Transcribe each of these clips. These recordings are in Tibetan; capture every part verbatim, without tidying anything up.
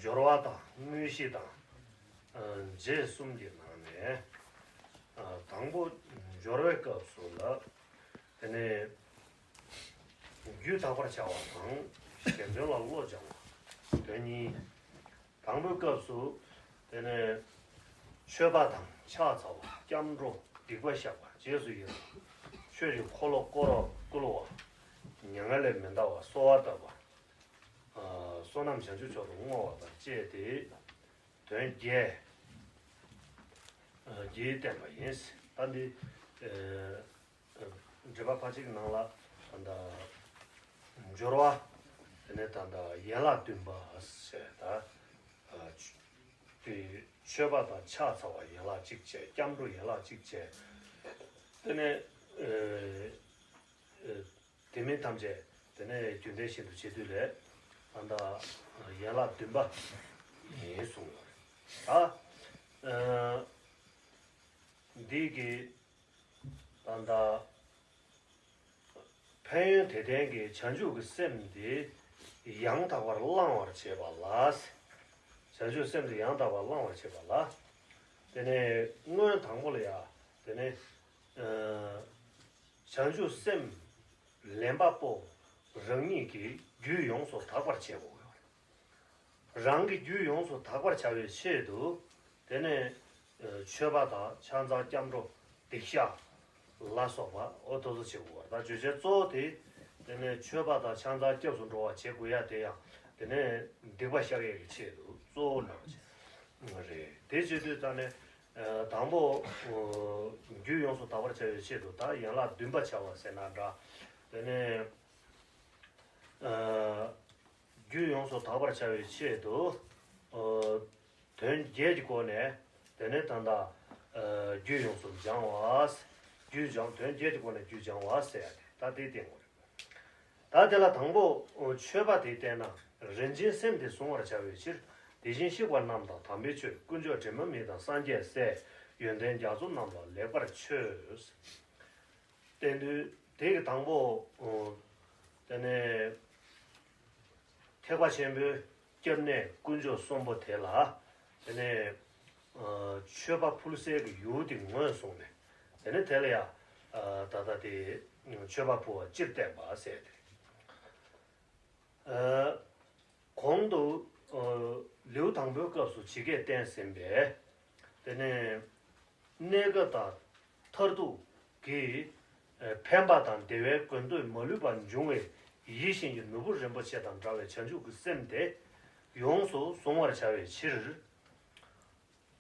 སྦྱོར་བ་དང་དངོས་གཞི་དང་། ཨ། རྗེས་གསུམ་གྱི་ནང་ནས། ཨ། དང་པོ་སྦྱོར་བའི་སྐབས་སུ་ལ། དེ་ནས་རྒྱུད་དག་པར་བྱ་བ་དང་། གཞན་དོན་ལ་བློ་སྦྱང་བ། དོན་གཉིས། དང་པོའི་སྐབས་སུ། དེ་ནས་མཆོད་པ་དང་ཕྱག་འཚལ་བ། སྐྱབས་འགྲོ་སྡིག་པ་བཤགས་པ། རྗེས་སུ་ཡི་རང་། ཆོས་ཀྱི་འཁོར་ལོ་བསྐོར་བ་བསྐུལ་བ། མྱ་ངན་ལས་མི་འདའ་བར་གསོལ་བ་བཏབ་པ། ཨ། བསོད་ནམས་བྱང་ཆུབ་མཆོག་ཏུ་བསྔོ་བ་དང་བཅས་ཏེ། དོན་བརྒྱད། ཨ། བརྒྱད་བསྟན་པ་ཡིན། ད་འདི། ཨ། འགྲེལ་པ་ཕལ་ཆེར་ནང་ལ་ད་ལྟ་སྦྱོར་བ། དེ་ནས་ད་ལྟ་ཡན་ལག་བདུན་པ་ཟེར། ད། ཨ། དེ་མཆོད་པ་དང་ཕྱག་འཚལ་བ་ཡན་ལག་གཅིག་བྱས། སྐྱབས་འགྲོ་ཡན་ལག་གཅིག་བྱས། དེ་ནས། ཨ། ཨ། དེ་མིན་ཐམས་ཅད་དེ་ནས་རྒྱུན་ལྡན་བཞིན་དུ་བྱེད་དུས་ལས། ད་ལྟ་ཡན་ལག་བདུན་པ་ཡིན་གསུངས་ཡོད་རེད། ད། ཨ། འདི་གི་ད་ལྟ་ཕན་ཡོན་དེ་ལྡན་གྱི་བྱང་ཆུབ་ཀྱི་སེམས་དེ་ཡང་དག་པར་བླང་བར་བྱེད་པ་ལ། བྱང་ཆུབ་སེམས་དེ་ཡང་དག་པར་བླང་བར་བྱེད་པ་ལ། དེ་ནས་སྔོན་དང་པོ་ལ་ཡ། དེ་ནས། ཨ། བྱང་ཆུབ་སེམས་ལེན་པ་པོ་རང་ཉིད་ཀྱི་རྒྱུད་ཡོངས་སུ་དག་པར་བྱེད་དགོས་ཡོད་རེད། རང་གི་རྒྱུད་ཡོངས་སུ་དག་པར་བྱ་བའི་ཆེད་དུ། དེ་ནས། ཨ། མཆོད་པ་དང་ཕྱག་འཚལ་སྐྱབས་འགྲོ་སྡིག་བཤགས་ལ་སོགས་པ་འོ་དེ་ཚོ་བྱེད་དགོས་པ་རེད། ད་བརྗོད་བྱ་གཙོ་བོ་དེ། དེ་ནས་མཆོད་པ་དང་ཕྱག་འཚལ་སྐྱབས་སུ་འགྲོ་བ་བྱེད་དགོས་ཡ་དེ་ཡང་དེ་ནས་སྡིག་པ་བཤགས་ཡས་ཀྱི་ཆེད་དུ་གཙོ་བོ་འདྲ་བ་ཅིག་རེད། དེ་བྱེད་དུས་ད་ནས། ཨ། དང་པོ། ཨ། རྒྱུད་ཡོངས་སུ་དག་པར་བྱ་བའི་ཆེད་དུ། ད་ཡན་ལག་བདུན་པ་བྱ་བ་ཟེར་ན་འདྲ། དེ་ནས། ཨ། རྒྱུད་ཡོངས་སུ་དག་པར་བྱ་བའི་ཆེད་དུ། ཨ། དོན་བརྒྱད་ཀྱི་སྒོ་ནས། དེ་ནས་ད་ལྟ། ཨ། རྒྱུད་ཡོངས་སུ་སྦྱང་བ། རྒྱུད་སྦྱང་། དོན་བརྒྱད་ཀྱི་སྒོ་ནས་རྒྱུད་སྦྱང་བ་ཟེར་ཡ་དེ་ད་དེ་བསྟན་དགོས་རེད། ད་དེ་ལ་དང་པོ་མཆོད་པ་དེ་བསྟན་ན། རིན་ཆེན་སེམས་དེ་གཟུང་བར་བྱ་བའི་ཕྱིར། དེ་བཞིན་གཤེགས་པ་རྣམས་དང་། དམ་པའི་ཆོས་དཀོན་མཆོག་དྲི་མ་མེད་དང་། སངས་རྒྱས་སྲས་ཡོན་ཏན་རྒྱ་མཚོ་རྣམས་ལ་ལེགས་པར་མཆོད། བསྟན་དུས་དེ་གི་དང་པོ། དེ་ནས་ཐེག་པ་ཆེན་པོའི་སྐྱབས་གནས་དཀོན་མཆོག་གསུམ་པོ་དེ་ལ། དེ་ནས། ཨ། མཆོད་པ་ཕུལ་སའི་གི་ཡུལ་དེ་ངོས་བཟུང་ནས། དེ་ནས་དེ་ལ་ཡ། ཨ། ད་ལྟ་དེ་མཆོད་པ་ཕུལ་བ་སྤྱིར་བསྟན་པ་ཟེར་ཏེ། ཨ། གོང་དུ། ཨ། ལེའུ་དང་པོའི་སྐབས་སུ་ཇི་སྐད་བསྟན་ཟིན་པས། དེ་ནས་གནས་སྐབས་དང་མཐར་ཐུག་གི། ཨ། ཕན་པ་དང་བདེ་བའི་དགོས་འདོད་མ་ལུས་པ་འབྱུང་བའི་ཡིད་བཞིན་གྱི་ནོར་བུ་རིན་པོ་ཆེ་དང་འདྲ་བའི་བྱང་ཆུབ་ཀྱི་སེམས་དེ་ཡོངས་སུ་གཟུང་བར་བྱ་བའི་ཕྱིར།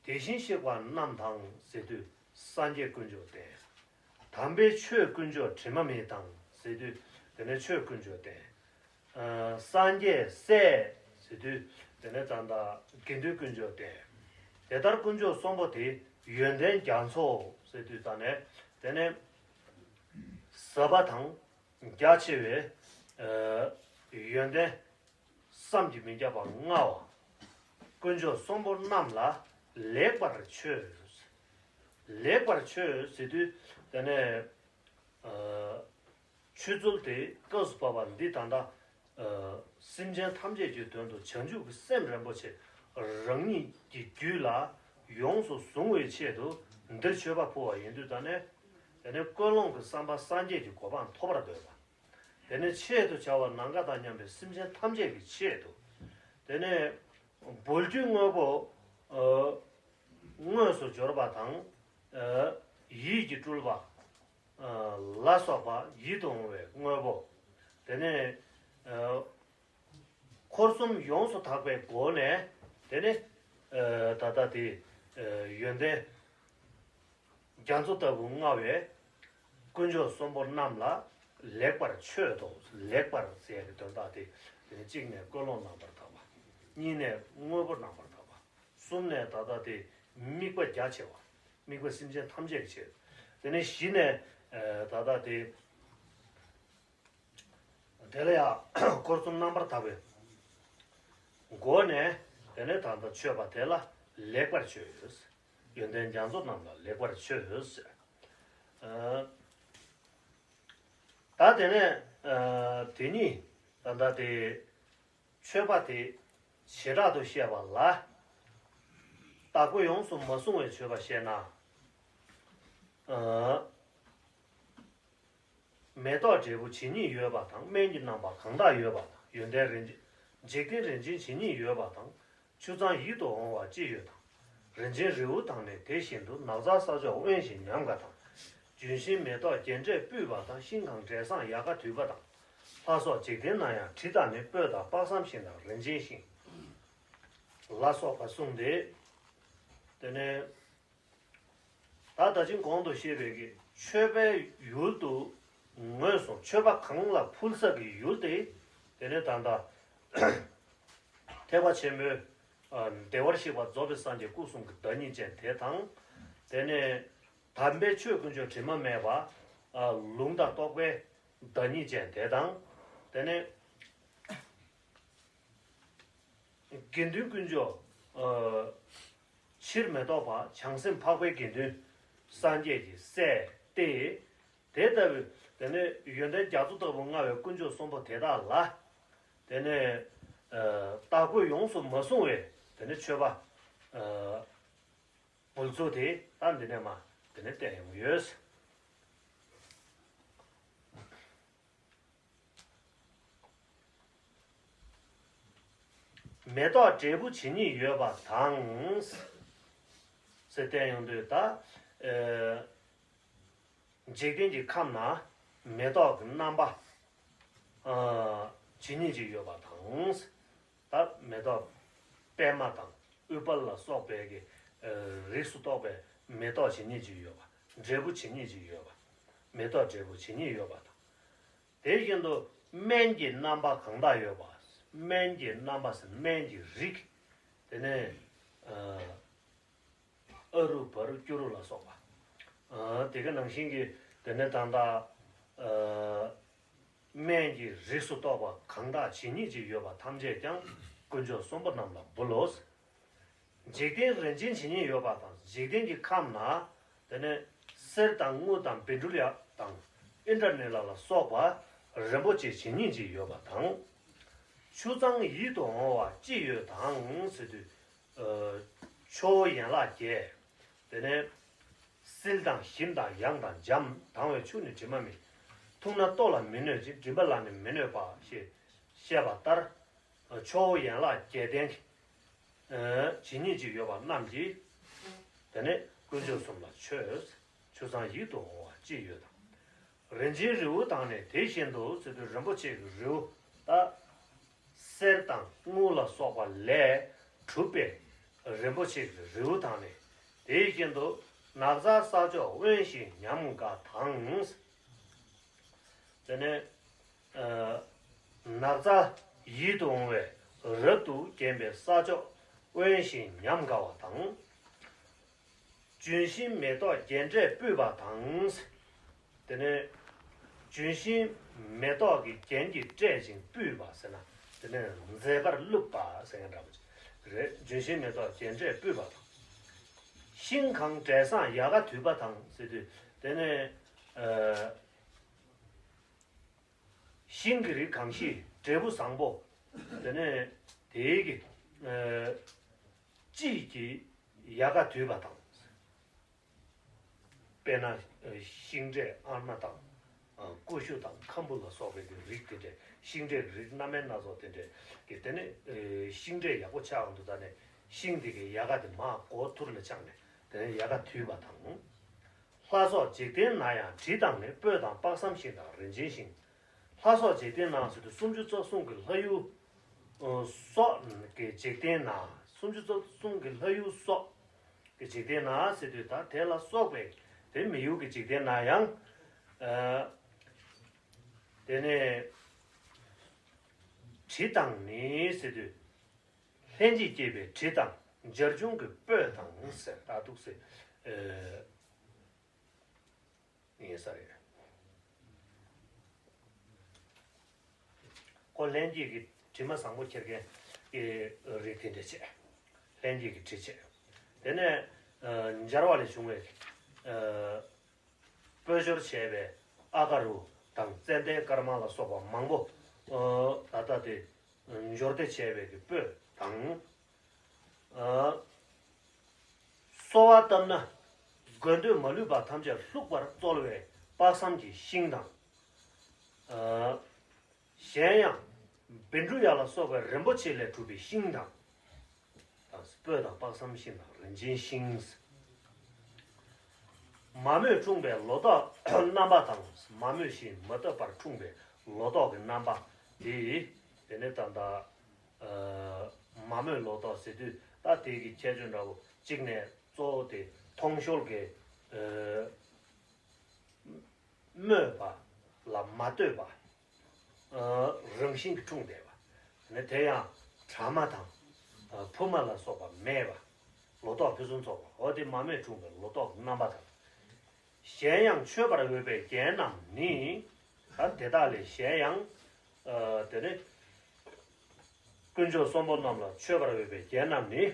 དེ་བཞིན་གཤེགས་པ་རྣམས་དང་ཟེར་དུས་སངས་རྒྱས་དཀོན་མཆོག་བསྟན། དམ་པའི་ཆོས་དཀོན་མཆོག་དྲི་མ་མེད་དང་ཟེར་དུས་དེ་ནས་ཆོས་དཀོན་མཆོག་བསྟན། ཨ། སངས་རྒྱས་སྲས་ཟེར་དུས་དེ་ནས་ད་ལྟ་དགེ་འདུན་དཀོན་མཆོག་བསྟན། དེ་ལྟར་དཀོན་མཆོག་གསུམ་པོ་དེ་ཡོན་ཏན་རྒྱ་མཚོ་ཟེར་དུས་ད་ནས་དེ་ནས་ཟབ་པ་དང་རྒྱ་ཆེ་བའི། ཨ། ཡོན་ཏན་བསམ་གྱིས་མི་ཁྱབ་པ་མངའ་བ་དཀོན་མཆོག་གསུམ་པོ་རྣམས་ལ་ལེགས་པར་མཆོད། ལེགས་པར་མཆོད་ཟེར་དུས་དེ་ནས། ཨ། མཆོད་ཚུལ་དེ་སྐབས་སུ་བབ་པ་འདི་ད་ལྟ། ཨ། སེམས་ཅན་ཐམས་ཅད་ཀྱི་དོན་དུ་བྱང་ཆུབ་ཀྱི་སེམས་རིན་པོ་ཆེ་རང་ཉིད་ཀྱི་རྒྱུད་ལ་ཡོངས་སུ་གཟུང་བའི་ཆེད་དུ་འདིར་མཆོད་པ་ཕུལ་བ་ཡིན་དུས་ད་ནས། དེ་ནས་ཀུན་སློང་གི་བསམ་པ་སངས་རྒྱས་ཀྱི་གོ་འཕང་ཐོབ་པར་འདོད་པ། དེ་ནས་ཆེད་དུ་བྱ་བ་ནམ་མཁའ་དང་མཉམ་པའི་སེམས་ཅན་ཐམས་ཅད་ཀྱི་ཆེད་དུ། དེ་ནས་སྦུལ་གྱི་དངོས་པོ། ཨ། དངོས་སུ་འབྱོར་པ་དང་། ཨ། ཡིད་ཀྱིས་སྤྲུལ་པ། ཨ། ལ་སོགས་པ་ཡིད་དུ་འོང་བའི་དངོས་པོ། དེ་ནས། ཨ། འཁོར་གསུམ་ཡོངས་སུ་དག་པའི་སྒོ་ནས། དེ་ནས། ཨ། ད་ལྟ་དེ། ཨ། ཡོན་ཏན་རྒྱ་མཚོ་ལྟ་བུ་མངའ་བའི་དཀོན་མཆོག་གསུམ་པོ་རྣམས་ལ་ལེགས་པར་མཆོད་དོ། ལེགས་པར་ཟེར་བའི་དོན་དག་དེ། དེ་ནས་གཅིག་ནས་ཀུན་སློང་རྣམ་པར་དག་པ། གཉིས་ནས་དངོས་པོ་རྣམ་པར་དག་པ། གསུམ་ནས་ད་ལྟ་དེ་དམིགས་པ་རྒྱ་ཆེ་བ། དམིགས་པ་སེམས་ཅན་ཐམས་ཅད་ཀྱི་ཆེད། དེ་ནས་བཞི་ནས། ཨ། ད་ལྟ་དེ། དེ་ལ་ཡང་འཁོར་གསུམ་རྣམ་པར་དག་པའི་སྒོ་ནས། དེ་ནས་ད་ལྟ་མཆོད་པ་དེ་ལ་ལེགས་པར་མཆོད། ཡོན་ཏན་རྒྱ་མཚོ་རྣམས་ལ་ལེགས་པར་མཆོད། ཨ། ད་དེ་ནས། ཨ། དེ་ཉིད་ད་ལྟ་དེ་མཆོད་པ་དེ་ བྱེ་བྲག་ཏུ་བཤད་པ་ལ། བདག་པོ་ཡོངས་སུ་མ་བཟུང་བའི་མཆོད་པ་བཤད་ན། ཨ། མེ་ཏོག་འབྲས་བུ་ཇི་སྙེད་ཡོད་པ་དང་། སྨན་གྱི་རྣམ་པ་གང་དག་ཡོད་པ་དང་། ཡོན་ཏན་རིན་ཆེན། འཇིག་རྟེན་རིན་ཆེན་ཇི་སྙེད་ཡོད་པ་དང་། ཆུ་གཙང་ཡིད་དུ་འོང་བ་ཅི་ཡོད་དང་། རིན་ཆེན་རི་བོ་དང་ནི་དེ་བཞིན་དུ། ནགས་ཚལ་ས་ཕྱོགས་དབེན་ཞིང་ཉམས་དགའ་དང་། ལྗོན་ཤིང་མེ་ཏོག་རྒྱན་སྤྲས་སྤུད་པ་དང་། ཤིང་གང་འབྲས་བཟང་ཡལ་ག་དུད་པ་དང་། ལྷ་སོགས་འཇིག་རྟེན་ན་ཡང་དྲི་དང་ནི། སྤོས་དང་དཔག་བསམ་ཤིང་དང་རིན་ཆེན་ཤིང་། ལ་སོགས་པ་གསུངས་ཏེ། དེ་ནས་ད་ད་ཅིང་གོང་དུ་བཤད་པའི་གི་མཆོད་པའི་ཡུལ་དུ་ངོས་བཟུང་མཆོད་པ་གང་ལ་ཕུལ་ས་གི་ཡུལ་དེ། དེ་ནས་ད་ལྟ་ཐེག་པ་ཆེན་པོའི་ཨ་བདེ་བར་གཤེགས་པ་རྫོགས་པའི་སངས་རྒྱས་སྐུ་གསུམ་གྱི་བདག་ཉིད་ཅན་དེ་དང་། དེ་ནས་དམ་པའི་ཆོས་དཀོན་མཆོག་དྲི་མ་མེད་པ། ཨ་ལུང་དང་རྟོགས་པའི་བདག་ཉིད་ཅན་དེ་དང་། དེ་ནས་དགེ་འདུན་དཀོན་མཆོག་ཨ་ཕྱིར་མི་ལྡོག་པ། བྱང་སེམས་འཕགས་པའི་དགེ་འདུན་སངས་རྒྱས་ཀྱི་སྲས་ཏེ། དེ་ལྟ་བུའི་དེ་ནས་ཡོན་ཏན་རྒྱ་མཚོ་ལྟ་བུ་མངའ་བའི་དཀོན་མཆོག་གསུམ་པོ་དེ་དག་ལ། དེ་ནས་ཨ་བདག་པོ་ཡོངས་སུ་མ་བཟུང་བའི་དེ་ནས་མཆོད་པ་ཨ་འབུལ་ཚུལ་དེ་ད་འདི་ནས་མ་དེ་ནས་བསྟན་ཡོང་གི་ཡོད། མེ་ཏོག་འབྲས་བུ་ཇི་སྙེད་ཡོད་པ་དང་། ཟེར་བསྟན་ཡོང་དུས་ད། ཨེ། འཇིག་རྟེན་གྱི་ཁམས་ན་མེ་ཏོག་གི་རྣམ་པ། ཨ། ཇི་སྙེད་ཅིག་ཡོད་པ་དང་། ད་མེ་ཏོག་པད་མ་དང་ཨུཏྤལ་ལ་སོགས་པའི་གི། ཨ། རིགས་སུ་གཏོགས་པའི་མེ་ཏོག་ཇི་སྙེད་ཅིག་ཡོད་པ། འབྲས་བུ་ཇི་སྙེད་ཅིག་ཡོད་པ། མེ་ཏོག་འབྲས་བུ་ཇི་སྙེད་ཡོད་པ་དང་། དེ་བཞིན་དུ་སྨན་གྱི་རྣམ་པ་གང་དག་ཡོད་པ། སྨན་གྱི་རྣམ་པ་ཟེར་སྨན་གྱི་རིགས། དེ་ནས་ཨ་རུ་བ་རུ་སྐྱུ་རུ་ལ་སོགས་པ། ཨ། དེ་ག་ནང་བཞིན་གྱི་དེ་ནས་ད་ལྟ་ཨ་སྨན་གྱི་རིགས་སུ་གཏོགས་པ་གང་དག་ཇི་སྙེད་ཅིག་ཡོད་པ་ཐམས་ཅད་ཀྱང་དཀོན་མཆོག་གསུམ་པོ་རྣམས་ལ་འབུལ་ལོ། འཇིག་རྟེན་རིན་ཆེན་ཇི་སྙེད་ཡོད་པ་དང་། འཇིག་རྟེན་གྱི་ཁམས་ན་དེ་ནས་གསེར་དང་དངུལ་དང་བཻ་ཌཱུརྱ་དང་ཨིནྡྲ་ནཱི་ལ་ལ་སོགས་པ་རིན་པོ་ཆེ་ཇི་སྙེད་ཅིག་ཡོད་པ་དང་། ཆུ་གཙང་ཡིད་དུ་འོང་བ་ཅི་ཡོད་དང་ཟེར་དུས། ཨ། ཆུ་བོ་ཡན་ལག་བརྒྱད། དེ་ནས་བསིལ་དང་ཞིམ་དང་ཡང་དང་འཇམ། དང་བའི་ཆུ་ནི་དྲི་མ་མེད། འཐུངས་ན་ལྟོ་ལ་མི་གནོད་ཅིང་། མགྲིན་པ་ལ་ནི་མི་གནོད་པ་ཞེས་བཤད་པ་ལྟར། ཆུ་བོ་ཡན་ལག་བརྒྱད་ལྡན་གྱི། ཨ། ཇི་སྙེད་ཅིག་ཡོད་པ་རྣམས་ཀྱིས། དེ་ནས་དཀོན་མཆོག་གསུམ་ལ་མཆོད། ཆུ་གཙང་ཡིད་དུ་འོང་བ་ཅི་ཡོད་དང་། རིན་ཆེན་རི་བོ་དང་ནི་དེ་བཞིན་དུ་ཟེར་དུས་རིན་པོ་ཆེ་གི་རི་བོ་ད། གསེར་དང་དངུལ་ལ་སོགས་པ་ལས་གྲུབ་པའི་རིན་པོ་ཆེ་གི་རི་བོ་དང་ནི་དེ་བཞིན་དུ་ནགས་ཚལ་ས་ཕྱོགས་དབེན་ཞིང་ཉམས་དགའ་དང་། དེ་ནས་ཨ་ནགས་ཚལ་ཡིད་དུ་འོང་བའི་རབ་ཏུ་བརྒྱན་པའི་ས་ཕྱོགས་དབེན་ཞིང་ཉམས་དགའ་བ་དང་། ལྗོན་ཤིང་མེ་ཏོག་རྒྱན་སྤྲས་སྤུད་པ་དང་། དེ་ནས་ལྗོན་ཤིང་མེ་ཏོག་གི་རྒྱན་གྱིས་སྤྲས་ཤིང་སྤུད་པ་ཟེར་ན། དེ་ནས་མཛེས་པར་བཀླུབས་པ་ཟེར་མཁན་འདྲ་པོ་ཅིག་རེད། ལྗོན་ཤིང་མེ་ཏོག་རྒྱན་སྤྲས་སྤུད་པ་དང་། ཤིང་གང་འབྲས་བཟང་ཡལ་ག་དུད་པ་དང་ཟེར་དུས། དེ་ནས་ཨ། ཤིང་གི་རིགས་གང་ཞིག་འབྲས་བུ་བཟང་པོ། དེ་ནས་དེའི་གི་ཨ་དཔྱིད་ཀྱི་ཡལ་ག་དུད་པ་དང་། དཔེར་ན་ཤིང་འབྲས་ཨ་མྲ་དང་ཀུ་ཤུ་དང་ཁམ་བུ་ལ་སོགས་པའི་གི་རིགས་དེ་འདྲས། ཤིང་འབྲས་ཀྱི་རིགས་སྣ་མིན་སྣ་ཚོགས་དེ་འདྲས་ཀྱི། དེ་ནས་ཤིང་འབྲས་ཡག་པོ་ཆགས་འདུག་ད་ནས་ཤིང་དེ་གི་ཡལ་ག་དེ་མར་སྒོ་ཐུར་ལ་བཅག་ནས་དེ་ནས་ཡལ་ག་དུད་པ་དང་། ལྷ་སོགས་འཇིག་རྟེན་ན་ཡང་དྲི་དང་ནི། སྤོས་དང་དཔག་བསམ་ཤིང་དང་རིན་ཆེན་ཤིང་། ལྷ་སོགས་འཇིག་རྟེན་ན་ཟེར་དུས་སུམ་ཅུ་རྩ་གསུམ་གྱི་ལྷ་ཡུལ་སོགས་ཀྱི་འཇིག་རྟེན་ན། སུམ་ཅུ་རྩ་གསུམ་གྱི་ལྷ་ཡུལ་སོགས་ཀྱི་འཇིག་རྟེན་ན་ཟེར་དུས་ད་དེ་ལ་སོགས་པའི་དེ་མི་ཡུལ་གྱི་འཇིག་རྟེན་ན་ཡང་། ཨ། དེ་ནས་དྲི་དང་ནི་ཟེར་དུས། ལྷན་ཅིག་སྐྱེས་པའི་དྲི་དང་འབྱར་འབྱུང་གི་སྤོས་དང་ཟེར། ད་འདུག་སེ་ཨེ་ཡིན་ས་རེད། ཁོ་ལྷན་སྐྱེས་ཀྱི་དྲི་མ་བཟང་པོ་ཁྱེར་མཁན་གྱི་རིགས་དེ་འདྲ་བྱས། ལྷན་སྐྱེས་ཀྱི་དྲི་བྱས། དེ་ནས་ཨ་འབྱར་བ་ལས་བྱུང་བའི་ཨ་སྤོས་སྦྱོར་བྱས་པའི་ཨ་ཀ་རུ་དང་ཙན་དན་དཀར་དམར་ལ་སོགས་པ་མང་པོ། ཨ་ད་ལྟ་དེ་སྦྱོར་ཏེ་བྱས་པའི་གི་སྤོས་ དང་། ཨ། གསོལ་བ་བཏབ་ན་དགོས་འདོད་མ་ལུས་པ་ཐམས་ཅད་བླུགས་པར་རྩོལ་བའི་དཔག་བསམ་གྱི་ཤིང་དང་། ཨ། གཞན་ཡང་བཻ་ཌཱུརྱ་ལ་སོགས་པའི་རིན་པོ་ཆེ་ལས་གྲུབ་པའི་ཤིང་དང་། དང་སྤོས་དང་དཔག་བསམ་ཤིང་དང་རིན་ཆེན་ཤིང་། མ་རྨོས་འཁྲུངས་པའི་ལོ་ཏོག་རྣམ་པ་དང་། མ་རྨོས་ཤིང་མ་བཏབ་པར་འཁྲུངས་པའི་ལོ་ཏོག་གི་རྣམ་པ་དེ། དེ་ནི་ད་ལྟ་མ་རྨོས་ལོ་ཏོག་ཟེར་དུས་ད་དེ་གི་ཁྱད་ཆོས་འདྲ་བོ་གཅིག་ནས་གཙོ་བོ་དེ་མཐོང་ཤོར་གྱི་རྨོས་པ་ལ་མ་ལྟོས་པ། རང་བཞིན་གྱིས་འཁྲུངས་བསྡད་པ། ནི་དེ་ཡང་གྲ་མ་དང་། ཕུབ་མ་ལ་སོགས་པ་མེད་པ། ལོ་ཏོག་ཕུན་སུམ་ཚོགས་པ། འོ་དེ་མ་རྨོས་འཁྲུངས་པའི་ལོ་ཏོག་རྣམ་པ་དང་། གཞན་ཡང་མཆོད་པར་འོས་པའི་རྒྱན་རྣམས་ནི། ད་དེ་དག་ལས་གཞན་ཡང་། དེ་ནི་དཀོན་མཆོག་གསུམ་པོ་རྣམས་ལ་མཆོད་པར་འོས་པའི་རྒྱན་རྣམས་ནི།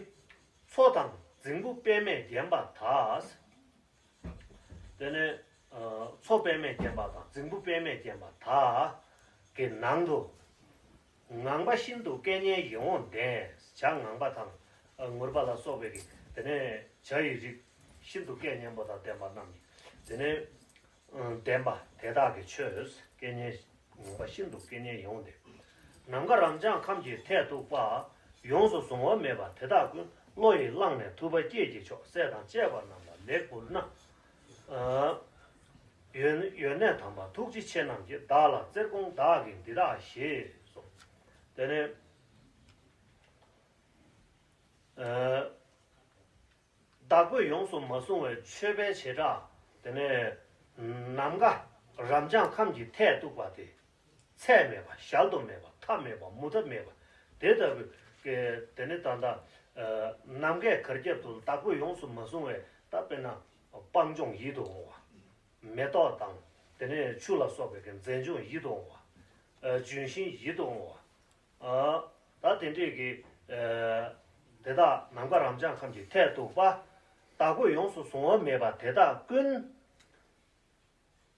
མཚོ་དང་རྫིང་བུ་པདྨས་བརྒྱན་པ་དག། དེ་ནས། ཨ། མཚོ་པདྨས་བརྒྱན་པ་དང་རྫིང་བུ་པདྨས་བརྒྱན་པ་དག་གི་ནང་དུ། ངང་པ་ཤིན་ཏུ་སྐད་སྙན་ཡིད་འོང་ལྡན། བྱ་ངང་པ་དང་། ཨ། ངུར་པ་ལ་སོགས་པའི་གི་དེ་ནས་བྱ་ཡི་རིགས་ཤིན་ཏུ་སྐད་སྙན་པོ་དང་ལྡན་པ་རྣམས་ཀྱི་དེ་ནས། ཨ། ལྡན་པ་དེ་དག་གི་ཆོས་སྐད་སྙན། ངང་པ་ཤིན་ཏུ་སྐད་སྙན་ཡིད་འོང་ལྡན། ནམ་མཁའ་རབ་འབྱམས་ཁམས་ཀྱི་མཐས་གཏུགས་པ། ཡོངས་སུ་གཟུང་བ་མེད་པ་དེ་དག་ཀུན། བློ་ཡིས་བླངས་ནས་ཐུབ་པ་སྐྱེས་ཀྱི་མཆོག་སྲས་དང་བཅས་པ་རྣམས་ལ་ལེགས་འབུལ་ན། ཨ། ཡོན་ཡོན་གནས་དམ་པ་ཐུགས་རྗེ་ཆེ་རྣམས་ཀྱིས། བདག་ལ་བརྩེར་དགོངས་བདག་གིས་འདི་དག་བཞེས་སོ། དེ་ནས། ཨ། བདག་པོས་ཡོངས་སུ་མ་བཟུང་བའི་མཆོད་པའི་བྱེ་བྲག། དེ་ནས་ནམ་མཁའ་རབ་འབྱམས་ཁམས་ཀྱི་མཐས་གཏུགས་པ་དེ། ཚད་མེད་པ། གཞལ་དུ་མེད་པ། མཐའ་མེད་པ། མུ་མཐའ་མེད་པ། དེ་ལྟ་བུའི་གི་དེ་ནི་ད་ལྟ་ནམ་མཁའི་གར་ཁྱབ་ཏུ་བདག་པོས་ཡོངས་སུ་མ་བཟུང་བའི། ད་དཔེར་ན་སྤང་ལྗོངས་ཡིད་དུ་འོང་བ། མེ་ཏོག་དང་དེ་ནས་ཆུ་ལ་སོགས་པའི་གི་མཛེས་ལྗོངས་ཡིད་དུ་འོང་བ། ལྗོན་ཤིང་ཡིད་དུ་འོང་བ། ཨ། ད་དེ་འདྲས་ཀྱི། ཨ། དེ་དག་ནམ་མཁའ་རབ་འབྱམས་ཁམས་ཀྱི་མཐས་གཏུགས་པ། བདག་པོས་ཡོངས་སུ་གཟུང་བ་མེད་པ་དེ་དག་ཀུན།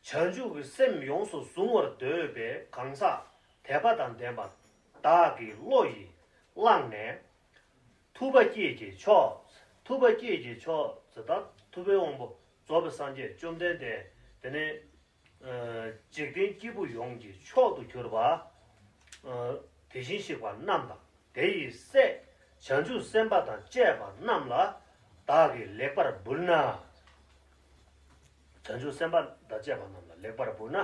བྱང་ཆུབ་ཀྱི་སེམས་ཡོངས་སུ་གཟུང་བར་འདོད་པའི་གང་ཟག་དད་པ་དང་ལྡན་པ་དག་གིས་བློ་ཡིས་བླངས་ནས། ཐུབ་པ་སྐྱེས་ཀྱི་མཆོག་ཐུབ་པ་སྐྱེས་ཀྱི་མཆོག་ཟེར། ད་ཐུབ་པའི་དབང་པོ་རྫོགས་པའི་སངས་རྒྱས་བཅོམ་ལྡན་འདས་དེ་ནས། ཨ། འཇིག་རྟེན་སྐྱེས་བུ་ཡོངས་ཀྱི་མཆོག་ཏུ་གྱུར་པ། ཨ། དེ་བཞིན་གཤེགས་པ་རྣམས་དང་། དེ་ཡི་སྲས་བྱང་ཆུབ་སེམས་དཔའ་དང་བཅས་པ་རྣམས་ལ་བདག་གིས་ལེགས་པར་འབུལ་ན། བྱང་ཆུབ་སེམས་དཔའ་དང་བཅས་པ་རྣམས་ལ་ལེགས་པར་འབུལ་ན།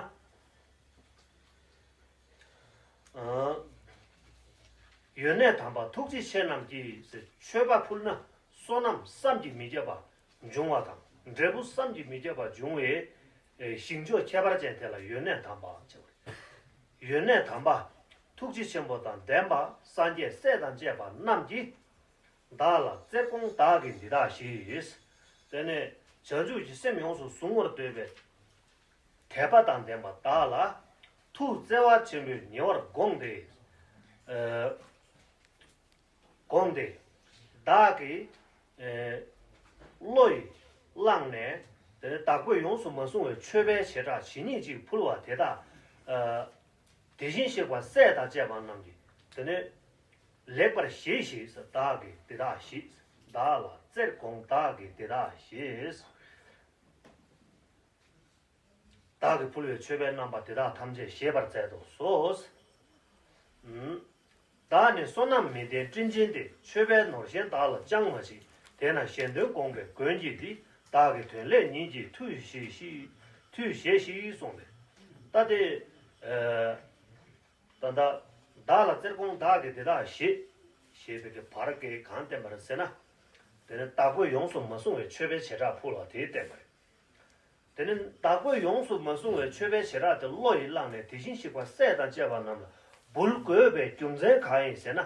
ཨ། ཡོན་གནས་དམ་པ་ཐུགས་རྗེ་ཆེ་རྣམས་ཀྱིས་ཟེར། མཆོད་པ་ཕུལ་ན་བསོད་ནམས་བསམ་གྱིས་མི་ཁྱབ་པ་འབྱུང་བ་དང་། འབྲས་བུ་བསམ་གྱིས་མི་ཁྱབ་པ་འབྱུང་བའི་ཞིང་མཆོག་ཁྱད་པར་ཅན་དེ་ལ་ཡོན་གནས་དམ་པ་ཟེར། ཡོན་གནས་དམ་པ་ཐུགས་རྗེ་ཆེན་པོ་དང་ལྡན་པ་སངས་རྒྱས་སྲས་དང་བཅས་པ་རྣམས་ཀྱིས། བདག་ལ་བརྩེར་དགོངས་བདག་གིས་འདི་དག་བཞེས། དེ་ནས་བྱང་ཆུབ་ཀྱི་སེམས་ཡོངས་སུ་གཟུང་བར་འདོད་པའི་དད་པ་དང་ལྡན་པ་བདག་ལ་ཐུགས་བརྩེ་བ་ཆེན་པོས་ཉེ་བར་དགོངས་ཏེ། ཨ། དགོངས་ཏེ། བདག་གིས། ཨ། བློ་ཡིས་བླངས་ནས། དེ་ནས་བདག་པོས་ཡོངས་སུ་མ་བཟུང་བའི་མཆོད་པའི་བྱེ་བྲག་ཇི་སྙེད་ཅིག་ཕུལ་བ་དེ་དག། ཨ། དེ་བཞིན་གཤེགས་པ་སྲས་དང་བཅས་པ་རྣམས་ཀྱིས། དེ་ནས། ལེགས་པར་བཞེས་ཤིག་ཟེར། བདག་གིས་འདི་དག་བཞེས། བདག་ལ་བརྩེར་དགོངས་བདག་གིས་འདི་དག་བཞེས། བདག་གིས་ཕུལ་བའི་མཆོད་པའི་རྣམ་པ་དེ་དག་ཐམས་ཅད་བཞེས་པར་མཛད་དུ་གསོལ། ཨུམ། བདག་ནི་བསོད་ནམས་མི་ལྡན་བཀྲེན་ཆེན་ཏེ། མཆོད་པའི་ནོར་གཞན་བདག་ལ་ཅང་མ་མཆིས། དེས་ན་གཞན་དོན་དགོངས་པའི་མགོན་གྱིས་འདི། བདག་གི་དོན་ལས་ཉིད་ཀྱིས་ཐུགས་བཞེས་ཤིག་ཐུགས་བཞེས་ཤིག་གསུངས་ཏེ། ད་དེ། ཨ། ད་ལྟ། བདག་ལ་བརྩེར་དགོངས་བདག་གིས་འདི་དག་བཞེས། ཞེས་པའི་གི་བར་གྱིས་གང་བསྟན་པ་རེད་ཟེར་ན། དེ་ནི་བདག་པོས་ཡོངས་སུ་མ་བཟུང་བའི་མཆོད་པའི་བྱེ་བྲག་ཕུལ་བ་དེ་བསྟན་པ་རེད། དེ་ནི་བདག་པོས་ཡོངས་སུ་མ་བཟུང་བའི་མཆོད་པའི་བྱེ་བྲག་དེ་བློ་ཡིས་བླངས་ནས་དེ་བཞིན་གཤེགས་པ་སྲས་དང་བཅས་པ་རྣམས་ལ་འབུལ་དགོས་པའི་རྒྱུ་མཚན་གང་ཡིན་ཟེར་ན།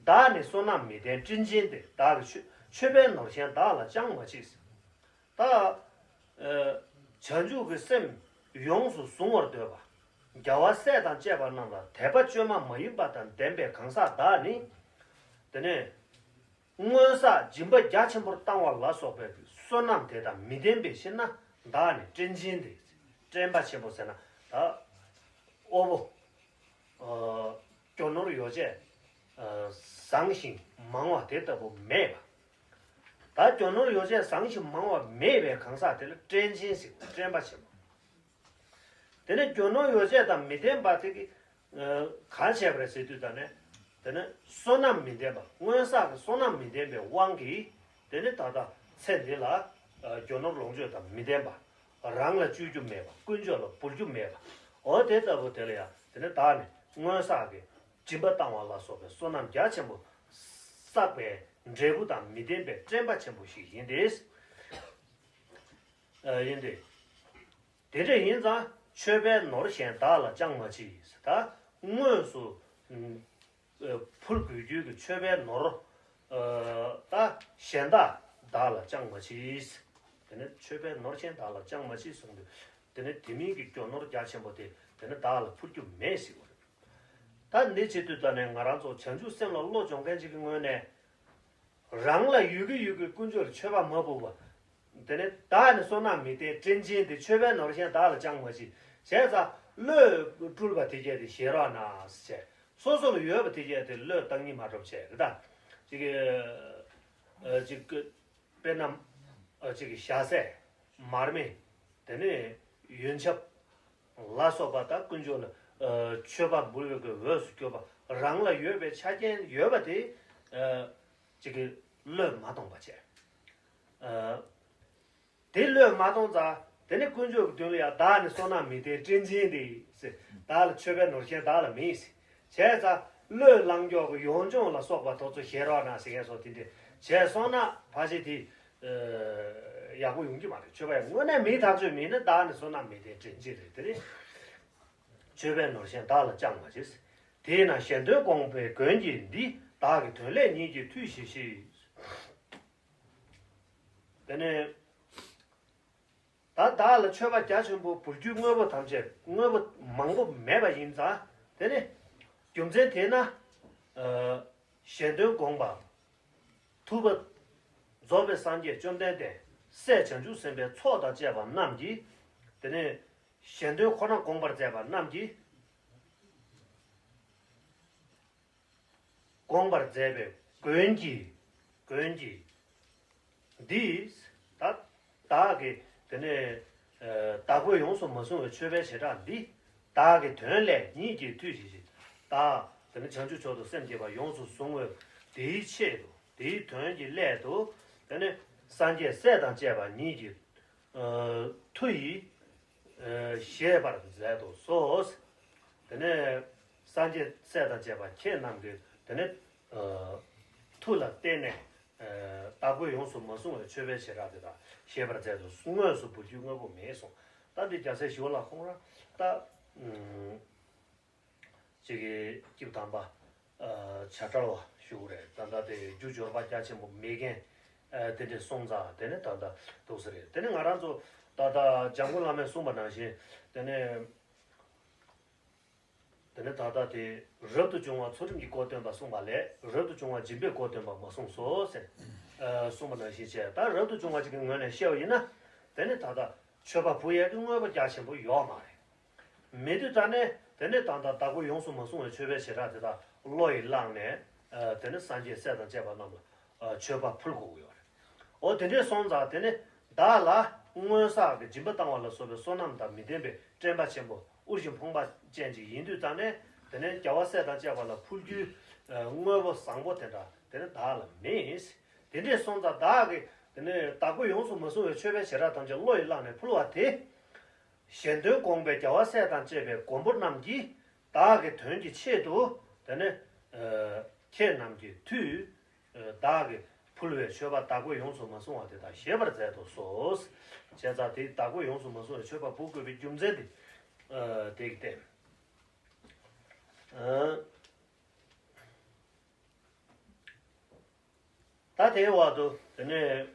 བདག་ནི་བསོད་ནམས་མི་ལྡན་བཀྲེན་ཆེན་ཏེ། བདག་གི་མཆོད་མཆོད་པའི་ནོར་གཞན་བདག་ལ་ཅང་མ་མཆིས། ད། ཨ། བྱང་ཆུབ་ཀྱི་སེམས་ཡོངས་སུ་གཟུང་བར་འདོད་པ། རྒྱལ་བ་སྲས་དང་བཅས་པ་རྣམས་ལ་དད་པ་བཅོས་མ་མ་ཡིན་པ་དང་ལྡན་པའི་གང་ཟག་བདག་ནི། དེ་ནས། སྔོན་བསགས་སྦྱིན་པ་རྒྱ་ཆེན་པོར་བཏང་བ་ལ་སོགས་པའི་བསོད་ནམས་དེ་དང་མི་ལྡན་པའི་ཕྱིར་ན། བདག་ནི་བཀྲེན་ཆེན་ཏེ། བཀྲེན་པ་ཆེན་པོ་ཟེར་ན་ད། དབུལ་པོ། ཨ། རྒྱུ་ནོར་ཡོ་བྱད། བཟང་ཞིང་མང་བ་དེ་ལྟ་བུ་མེད་པ། ད་རྒྱུ་ནོར་ཡོ་བྱད་བཟང་ཞིང་མང་བ་མེད་པའི་གང་ཟག་དེ་ལ་བཀྲེན་ཆེན་ཟེར། བཀྲེན་པ་ཆེན་པོ། དེ་ནས་རྒྱུ་ནོར་ཡོ་བྱད་དང་མི་ལྡན་པ་དེ་གི་གང་བྱས་པ་རེད་ཟེར་དུས་ད་ནས། དེ་ནས་བསོད་ནམས་མི་ལྡན་པ། སྔོན་བསགས་ཀྱི་བསོད་ནམས་མི་ལྡན་པའི་དབང་གིས། དེ་ནས་ད་ལྟ་ཚེ་འདི་ལ་རྒྱུ་ནོར་ལོངས་སྤྱོད་དང་མི་ལྡན་པ། རང་ལ་སྤྱོད་རྒྱུ་མེད་པ། དཀོན་མཆོག་ལ་འབུལ་རྒྱུ་མེད་པ། འོ་དེ་ལྟ་བུ་དེ་ལ་ཡང་དེ་ནས་བདག་ནི་སྔོན་བསགས་ཀྱི་སྦྱིན་པ་བཏང་བ་ལ་སོགས་པའི་བསོད་ནམས་རྒྱ་ཆེན་པོ་བསགས་པའི་འབྲས་བུ་དང་མི་ལྡན་པའི་བཀྲེན་པ་ཆེན་པོ་ཞིག་ཡིན་ཏེ། ཡིན་ཏེ། དེ་འདྲ་ཡིན་ཙང་མཆོད་པའི་ནོར་གཞན་བདག་ལ་ཅང་མ་མཆིས། ད་དངོས་སུ་ཕུལ་དགོས་རྒྱུ་གི་མཆོད་པའི་ནོར་ད་གཞན་དག་བདག་ལ་ཅང་མ་མཆིས། དེ་ནས་མཆོད་པའི་ནོར་གཞན་བདག་ལ་ཅང་མ་མཆིས་གསུངས་དུས། དེ་ནས་དེ་མིན་གྱི་རྒྱུ་ནོར་རྒྱ་ཆེན་པོ་དེ་དེ་ནས་བདག་ལ་ཕུལ་རྒྱུ་མེད་ཟེར་བ་རེད། ད་འདི་བྱེད་དུས་ད་ནས་ང་རང་ཚོ་བྱང་ཆུབ་སེམས་ལ་བློ་སྦྱོང་མཁན་ཅིག་གི་ངོས་ནས། རང་ལ་ཡོད་ཀྱི་ཡོད་ཀྱི་དཀོན་མཆོག་ལ་མཆོད་པ་མ་ཕུལ་བ། དེ་ནས་བདག་ནི་བསོད་ནམས་མི་ལྡན་བཀྲེན་ཆེན་ཏེ། མཆོད་པའི་ནོར་གཞན་བདག་ལ་ཅང་མ་མཆིས། བྱས་ཙང་བློས་སྤྲུལ་པ་དེ་གྱད་དེ་བཞེས་རོགས་གནང་ཟེར། སོ་སོ་ལ་ཡོད་པ་དེ་གྱད་དེ་བློས་བཏང་ཉིད་མ་སྒྲུབ་བྱས་རེད་ད། ཅིག་གི་ཅིག་གི་དཔེར་ན་ཅིག་གི་ཞྭ་སེར། མར་མེ། དེ་ནས་ཡོན་ཆབ་ལ་སོགས་པ་དང་དཀོན་མཆོག་ལ་མཆོད་པ་འབུལ་བའི་གི་འོས་སུ་གྱུར་པ། རང་ལ་ཡོད་པའི་ཆ་རྐྱེན་ཡོད་པ་དེ་ཅིག་གི་བློས་མ་གཏོང་བ་བྱས། དེ་བློས་མ་གཏོང་ཙང་དེ་ནི་དཀོན་མཆོག་གི་མདུན་ལ་ཡང་བདག་ནི་བསོད་ནམས་མི་ལྡན་བཀྲེན་ཆེན་ཏེ་ཟེར། བདག་ལ་མཆོད་པའི་ནོར་གཞན་བདག་ལ་མེད་ཟེར། བྱས་ཙང་བློས་བསླང་ཀྱོག་གི་ཡོངས་སྦྱོང་ལ་སོགས་པ་དེ་ཚོ་བཞེས་རོགས་གནང་ཟེར་མཁན་སོགས་དེ་འདྲ་བྱས་སོང་ན་ཕལ་ཆེར་དེ་ཡག་པོ་ཡོང་གི་མ་རེད། མཆོད་པ་ཡང་དངོས་གནས་མིང་ཐག་ཆོད་མིན་ན་བདག་ནི་བསོད་ནམས་མི་ལྡན་བཀྲེན་ཆེན་རེད། དེ་ནི་མཆོད་པའི་ནོར་གཞན་བདག་ལ་ཅང་མ་མཆིས། དེས་ན་གཞན་དོན་དགོངས་པའི་མགོན་གྱིས་འདི། བདག་གི་དོན་སླད་ཉིད་ཀྱིས་ཐུལ་ཞེས་བཤད། དེ་ནས་ད་བདག་ལ་མཆོད་པ་རྒྱ་ཆེན་པོ་འབུལ་རྒྱུའི་དངོས་པོ་ཐམས་ཅད་དངོས་པོ་མང་པོ་མེད་པ་ཡིན་ཙང་། དེ་ནི་རྒྱུ་མཚན་དེས་ན་གཞན་དོན་དགོངས་པ། ཐུབ་པ། རྫོགས་པའི་སངས་རྒྱས་བཅོམ་ལྡན་འདས། སྲས་བྱང་ཆུབ་སེམས་དཔའི་ཚོགས་དང་བཅས་པ་རྣམས་ཀྱིས། དེ་ནས་གཞན་དོན་ཁོ་ན་དགོངས་པར་མཛད་པ་རྣམས་ཀྱིས། དགོངས་པར་མཛད་པའི་མགོན་གྱིས། མགོན་གྱིས། འདི། ད། བདག་གི་དེ་ནས་བདག་པོས་ཡོངས་སུ་མ་བཟུང་བའི་མཆོད་པའི་བྱེ་བྲག་འདི། བདག་གི་དོན་སླད་ཉིད་ཀྱིས་ཐུལ་ཞེས་བྱ། བདག་དེ་ནས་བྱང་ཆུབ་མཆོག་ཏུ་སེམས་བསྐྱེད་པ་ཡོངས་སུ་བཟུང་བའི་དེའི་ཆེད་དུ། དེའི་དོན་གྱི་སླད་དུ། དེ་ནས་སངས་རྒྱས་སྲས་དང་བཅས་པ་ཉིད་ཀྱིས། མཐུ་ཡིས། བཞེས་པར་མཛད་དུ་གསོལ། དེ་ནས་སངས་རྒྱས་སྲས་དང་བཅས་པ་ཁྱེད་རྣམས་ཀྱིས་དེ་ནས་མཐུ་ལ་བརྟེན་ནས་བདག་པོས་ཡོངས་སུ་མ་བཟུང་བའི་མཆོད་པའི་བྱེ་བྲག་དེ་དག་བཞེས་པར་མཛད་དུ། དངོས་སུ་འབུལ་རྒྱུའི་དངོས་པོ་མེད་གསུངས། ད་འདི་རྒྱལ་སྲས་ཞི་བ་ལྷ་ཁོང་རང་ད། ཅིག་གི་སྐྱིབས་དམ་པ། བྱ་བྲལ་བ་ཞུ་གི་རེད། ད་ལྟ་དེ་རྒྱུ་འབྱོར་པ་རྒྱ་ཆེན་པོ་མེད་མཁན། དེ་འདྲས་སོང་ཙང་དེ་ནས་ད་ལྟ་འདུག་ས་རེད། དེ་ནས་ང་རང་ཚོ་ད་ལྟ་འཇམ་མགོན་བླ་མས་གསུངས་པ་ནང་བཞིན། དེ་ནས་དེ་ནས་ད་ལྟ་དེ་རབ་ཏུ་བྱུང་བ་ཚུལ་ཁྲིམས་ཀྱི་སྒོ་སྟོན་པ་གསུངས་པ་ལས། རབ་ཏུ་བྱུང་བ་སྦྱིན་པའི་སྒོ་སྟོན་པ་མ་གསུངས་སོ་ཟེར། གསུངས་པ་ནང་བཞིན་བྱས། ད་རབ་ཏུ་བྱུང་བ་ཅིག་གི་ངོས་ནས་བཤད་པ་ཡིན་ན། དེ་ནས་ད་ལྟ་མཆོད་པ་ཕུལ་ཡས་ཀྱི་དངོས་པོ་རྒྱ་ཆེན་པོ་ཡོད་མ་རེད། མེད་དུས་ད་ནས་དེ་ནས་ད་ལྟ་བདག་པོས་ཡོངས་སུ་མ་བཟུང་བའི་མཆོད་པའི་བྱེ་བྲག་དེ་དག་བློ་ཡིས་བླངས་ནས། དེ་ནས་སངས་རྒྱས་སྲས་དང་བཅས་པ་རྣམས་ལ་མཆོད་པ་ཕུལ་དགོས་ཀྱི་ཡོད་རེད། འོ་དེ་འདྲས་སོང་ཙང་དེ་ནས་བདག་ལ་སྔོན་བསགས་ཀྱི་སྦྱིན་པ་བཏང་བ་ལ་སོགས་པའི་བསོད་ནམས་དང་མི་ལྡན་པའི་བཀྲེན་པ་ཆེན་པོ་དབུལ་ཞིང་ཕོངས་པ་ཅན་ཅིག་ཡིན་དུས་ད་ནས་དེ་ནས་རྒྱལ་བ་སྲས་དང་བཅས་པ་ལ་ཕུལ་རྒྱུའི་དངོས་པོ་བཟང་པོ་དེ་འདྲ་དེ་ནས་བདག་ལ་མེད། དེ་འདྲས་སོང་ཙང་བདག་གིས་དེ་ནས་བདག་པོས་ཡོངས་སུ་མ་བཟུང་བའི་མཆོད་པའི་བྱེ་བྲག་ཐམས་ཅད་བློ་ཡིས་བླངས་ནས་ཕུལ་བ་དེ། གཞན་དོན་དགོངས་པའི་རྒྱལ་བ་སྲས་དང་བཅས་པའི་མགོན་པོ་རྣམས་ཀྱིས་བདག་གི་དོན་གྱི་ཆེད་དུ། དེ་ནས་ཁྱེད་རྣམས་ཀྱི་མཐུས་བདག་གིས་ཕུལ་བའི་མཆོད་པ་བདག་པོས་ཡོངས་སུ་མ་བཟུང་བ་དེ་དག་བཞེས་པར་མཛད་དུ་གསོལ། བྱས་ཙང་དེ་བདག་པོས་ཡོངས་སུ་མ་བཟུང་བའི་མཆོད་པ་འབུལ་དགོས་པའི་རྒྱུ་མཚན་དེ་དེ་གིས་བསྟན། ད་དེའི་འོག་ཏུ་དེ་ནས་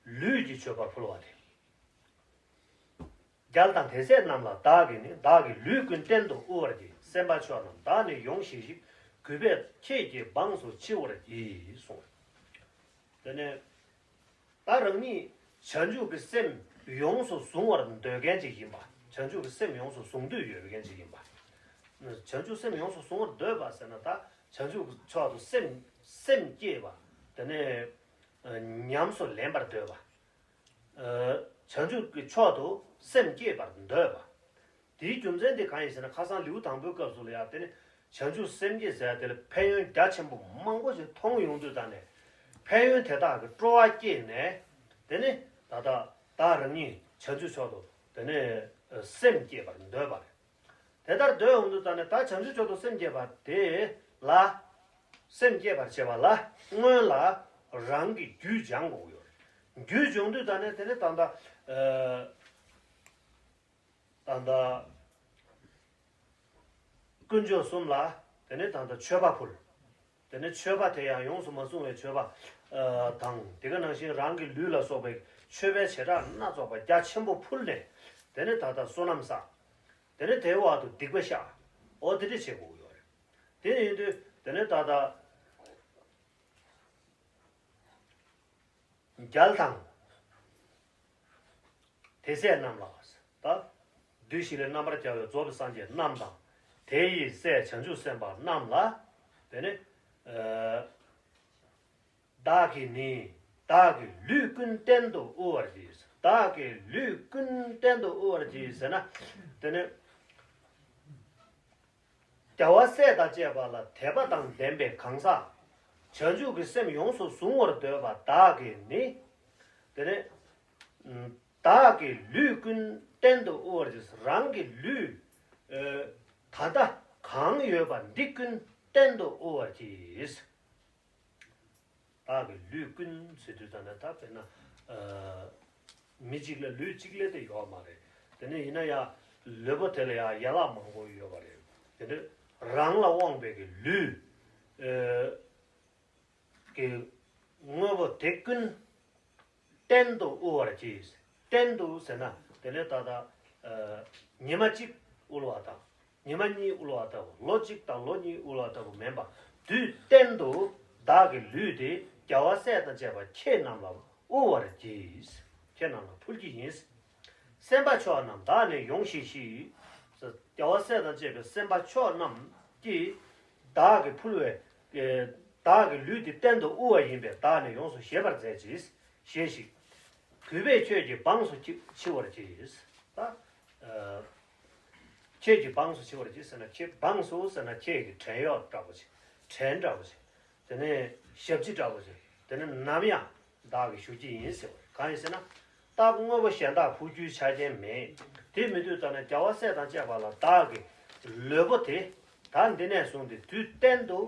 ལུས་ཀྱི་མཆོད་པ་ཕུལ་བ་དེ། རྒྱལ་དང་དེ་སྲས་རྣམས་ལ་བདག་གིས་ནི། བདག་གི་ལུས་ཀུན་གཏན་དུ་དབུལ་བར་བགྱི། སེམས་དཔའ་མཆོག་རྣམས་བདག་ནི་ཡོངས་ཞི་ཞིང་། གུས་པས་ཁྱེད་ཀྱི་འབངས་སུ་མཆི་བར་བགྱི་གསུངས། དེ་ནས་ད་རང་ཉིད་བྱང་ཆུབ་ཀྱི་སེམས་ཡོངས་སུ་གཟུང་བར་འདོད་མཁན་ཅིག་ཡིན་པ། བྱང་ཆུབ་ཀྱི་སེམས་ཡོངས་སུ་གཟུང་འདོད་ཡོད་མཁན་ཅིག་ཡིན་པ། བྱང་ཆུབ་སེམས་ཡོངས་སུ་བཟུང་བར་འདོད་པ་ཟེར་ན། ད་བྱང་ཆུབ་ཀྱི་ཕྱོགས་སུ་སེམས་སེམས་བསྐྱེད་པ། དེ་ནས་ཉམས་སུ་ལེན་པར་འདོད་པ། བྱང་ཆུབ་ཀྱི་ཕྱོགས་སུ་སེམས་བསྐྱེད་པར་འདོད་པ། དེའི་རྒྱུ་མཚན་དེ་གང་ཡིན་ཟེར་ན། ཁ་སང་ལེའུ་དང་པོའི་སྐབས་སུ་ལ་ཡང་དེ་ནི་བྱང་ཆུབ་སེམས་བསྐྱེད་ཟེར་དེ་ལ་ཕན་ཡོན་རྒྱ་ཆེན་པོ་མང་པོ་ཞིག་མཐོང་ཡོང་དུས་ཙ་ནས། ཕན་ཡོན་དེ་དག་གི་སྤྲོ་བ་སྐྱེས་ནས། དེ་ནི་ད་ལྟ་བདག་རང་ཉིད་བྱང་ཆུབ་མཆོག་ཏུ་དེ་ནས་སེམས་བསྐྱེད་པར་འདོད་པ་རེད། དེ་ལྟར་འདོད་ཡོང་དུས་ཙ་ནས། ད་བྱང་ཆུབ་མཆོག་ཏུ་སེམས་བསྐྱེད་པ་དེ་ལ། སེམས་བསྐྱེད་པར་བྱེད་པ་ལ་སྔོན་ལ་རང་གི་རྒྱུད་སྦྱང་དགོས་ཀྱི་ཡོད་རེད། རྒྱུད་སྦྱོང་དུས་ཙ་ནས་དེ་ནི་ད་ལྟ་ཨ། ད་ལྟ་དཀོན་མཆོག་གསུམ་ལ་དེ་ནས་ད་ལྟ་མཆོད་པ་ཕུལ། དེ་ནས་མཆོད་པ་དེ་ཡང་ཡོངས་སུ་མ་བཟུང་བའི་མཆོད་པ་ཨ་དང་། དེ་ག་ནང་བཞིན་རང་གི་ལུས་ལ་སོགས་པའི་མཆོད་པའི་བྱེ་བྲག་སྣ་ཚོགས་པ་རྒྱ་ཆེན་པོ་ཕུལ་ནས། དེ་ནས་ད་ལྟ་བསོད་ནམས་བསགས། དེ་ནས་དེའི་འོག་ཏུ་སྡིག་པ་བཤགས། འོ་དེ་འདྲ་བྱེད་དགོས་ཀྱི་ཡོད་རེད། དེ་ཡིན་དུས་དེ་ནས་ད་ལྟ་རྒྱལ་དང་དེ་སྲས་རྣམས་ལ། ད་བདུད་བཞི་ལས་རྣམ་པར་རྒྱལ་བའི་རྫོགས་པའི་སངས་རྒྱས་རྣམས་དང་། དེ་ཡི་སྲས་བྱང་ཆུབ་སེམས་དཔའ་རྣམས་ལ། དེ་ནི་ཨ། བདག་གིས་ནི་བདག་གི་ལུས་ཀུན་གཏན་དུ་དབུལ་བར་བགྱི། བདག་གི་ལུས་ཀུན་གཏན་དུ་དབུལ་བར་བགྱི་ཟེར་ན། དེ་ནི་རྒྱལ་བ་སྲས་དང་བཅས་པ་ལ་དད་པ་དང་ལྡན་པའི་གང་ཟག་བྱང་ཆུབ་ཀྱི་སེམས་ཡོངས་སུ་བཟུང་བར་འདོད་པ་དག་གིས་ནི། དེ་ནི་བདག་གི་ལུས་ཀུན་གཏན་དུ་དབུལ་བར་བགྱི། རང་གི་ལུས་ཨ་ད་ལྟ་གང་ཡོད་པ་འདི་ཀུན་གཏན་དུ་དབུལ་བར་བགྱི། བདག་གི་ལུས་ཀུན་ཟེར་དུས་ཙ་ན། ད་དཔེར་ན་ཨ་མི་གཅིག་ལ་ལུས་གཅིག་ལས་དེ་ཡོད་མ་རེད། དེ་ནས་ཡིན་ན་ཡང་ལུས་པོ་དེ་ལ་ཡང་ཡན་ལག་མང་པོ་ཡོད་པ་རེད། དེ་ནས་རང་ལ་དབང་བའི་གི་ལུས་ཨ་གི་དངོས་པོ་དེ་ཀུན་གཏན་དུ་དབུལ་བར་བགྱི། གཏན་དུ་ཟེར་ན་དེ་ནས་ད་ལྟ་ཨ་ཉི་མ་གཅིག་དབུལ་བ་དང་། ཉི་མ་གཉིས་དབུལ་བ་ལྟ་བུ། ལོ་གཅིག་དང་ལོ་གཉིས་དབུལ་བ་ལྟ་བུ་མིན་པ། དུས་གཏན་དུ་བདག་གི་ལུས་དེ་རྒྱལ་བ་སྲས་དང་བཅས་པ་ཁྱེད་རྣམས་ལ་དབུལ་བར་བགྱི། ཁྱེད་རྣམས་ལ་ཕུལ་གྱི་ཡིན། སེམས་དཔའ་མཆོག་རྣམས་བདག་ནི་ཡོངས་ཤེས་ཤིག། རྒྱལ་བ་སྲས་དང་བཅས་པའི་སེམས་དཔའ་མཆོག་རྣམས་ཀྱིས་བདག་གིས་ཕུལ་བའི་ཨེ་བདག་གི་ལུས་དེ་གཏན་དུ་དབུལ་བ་ཡིན་པས། བདག་ནི་ཡོངས་སུ་ཤེས་པར་མཛད་ཅིག། ཤེས་ཤིག། གུས་པས་ཁྱོད་ཀྱི་འབངས་སུ་མཆི་མཆི་བར་བགྱི། ད་ཨ་ཁྱེད་ཀྱི་འབངས་སུ་མཆི་བར་བགྱི་ཟེར་ན། ཁྱེད་འབངས་སུ་ཟེར་ན་ཁྱེད་ཀྱི་བྲན་གཡོག་འདྲ་པོ་ཅིག། བྲན་འདྲ་པོ་ཅིག། དེ་ནས་ཞབས་ཕྱི་འདྲ་པོ་ཅིག། དེ་ནས་ནམ་ཡང་བདག་གིས་ཞུ་གི་ཡིན་ཟེར་བ་རེད། གང་ཡིན་ཟེར་ན། རྟག་དངོས་པོ་གཞན་དག་འཕོ་འགྱུར་ཆ་རྐྱེན་མེད། དེ་མི་དུས་ཙ་ན་རྒྱལ་བ་སྲས་དང་བཅས་པ་ལ་བདག་གི་ལུས་པོ་དེ་ད་འདི་ནས་བཟུང་སྟེ་དུས་གཏན་དུ་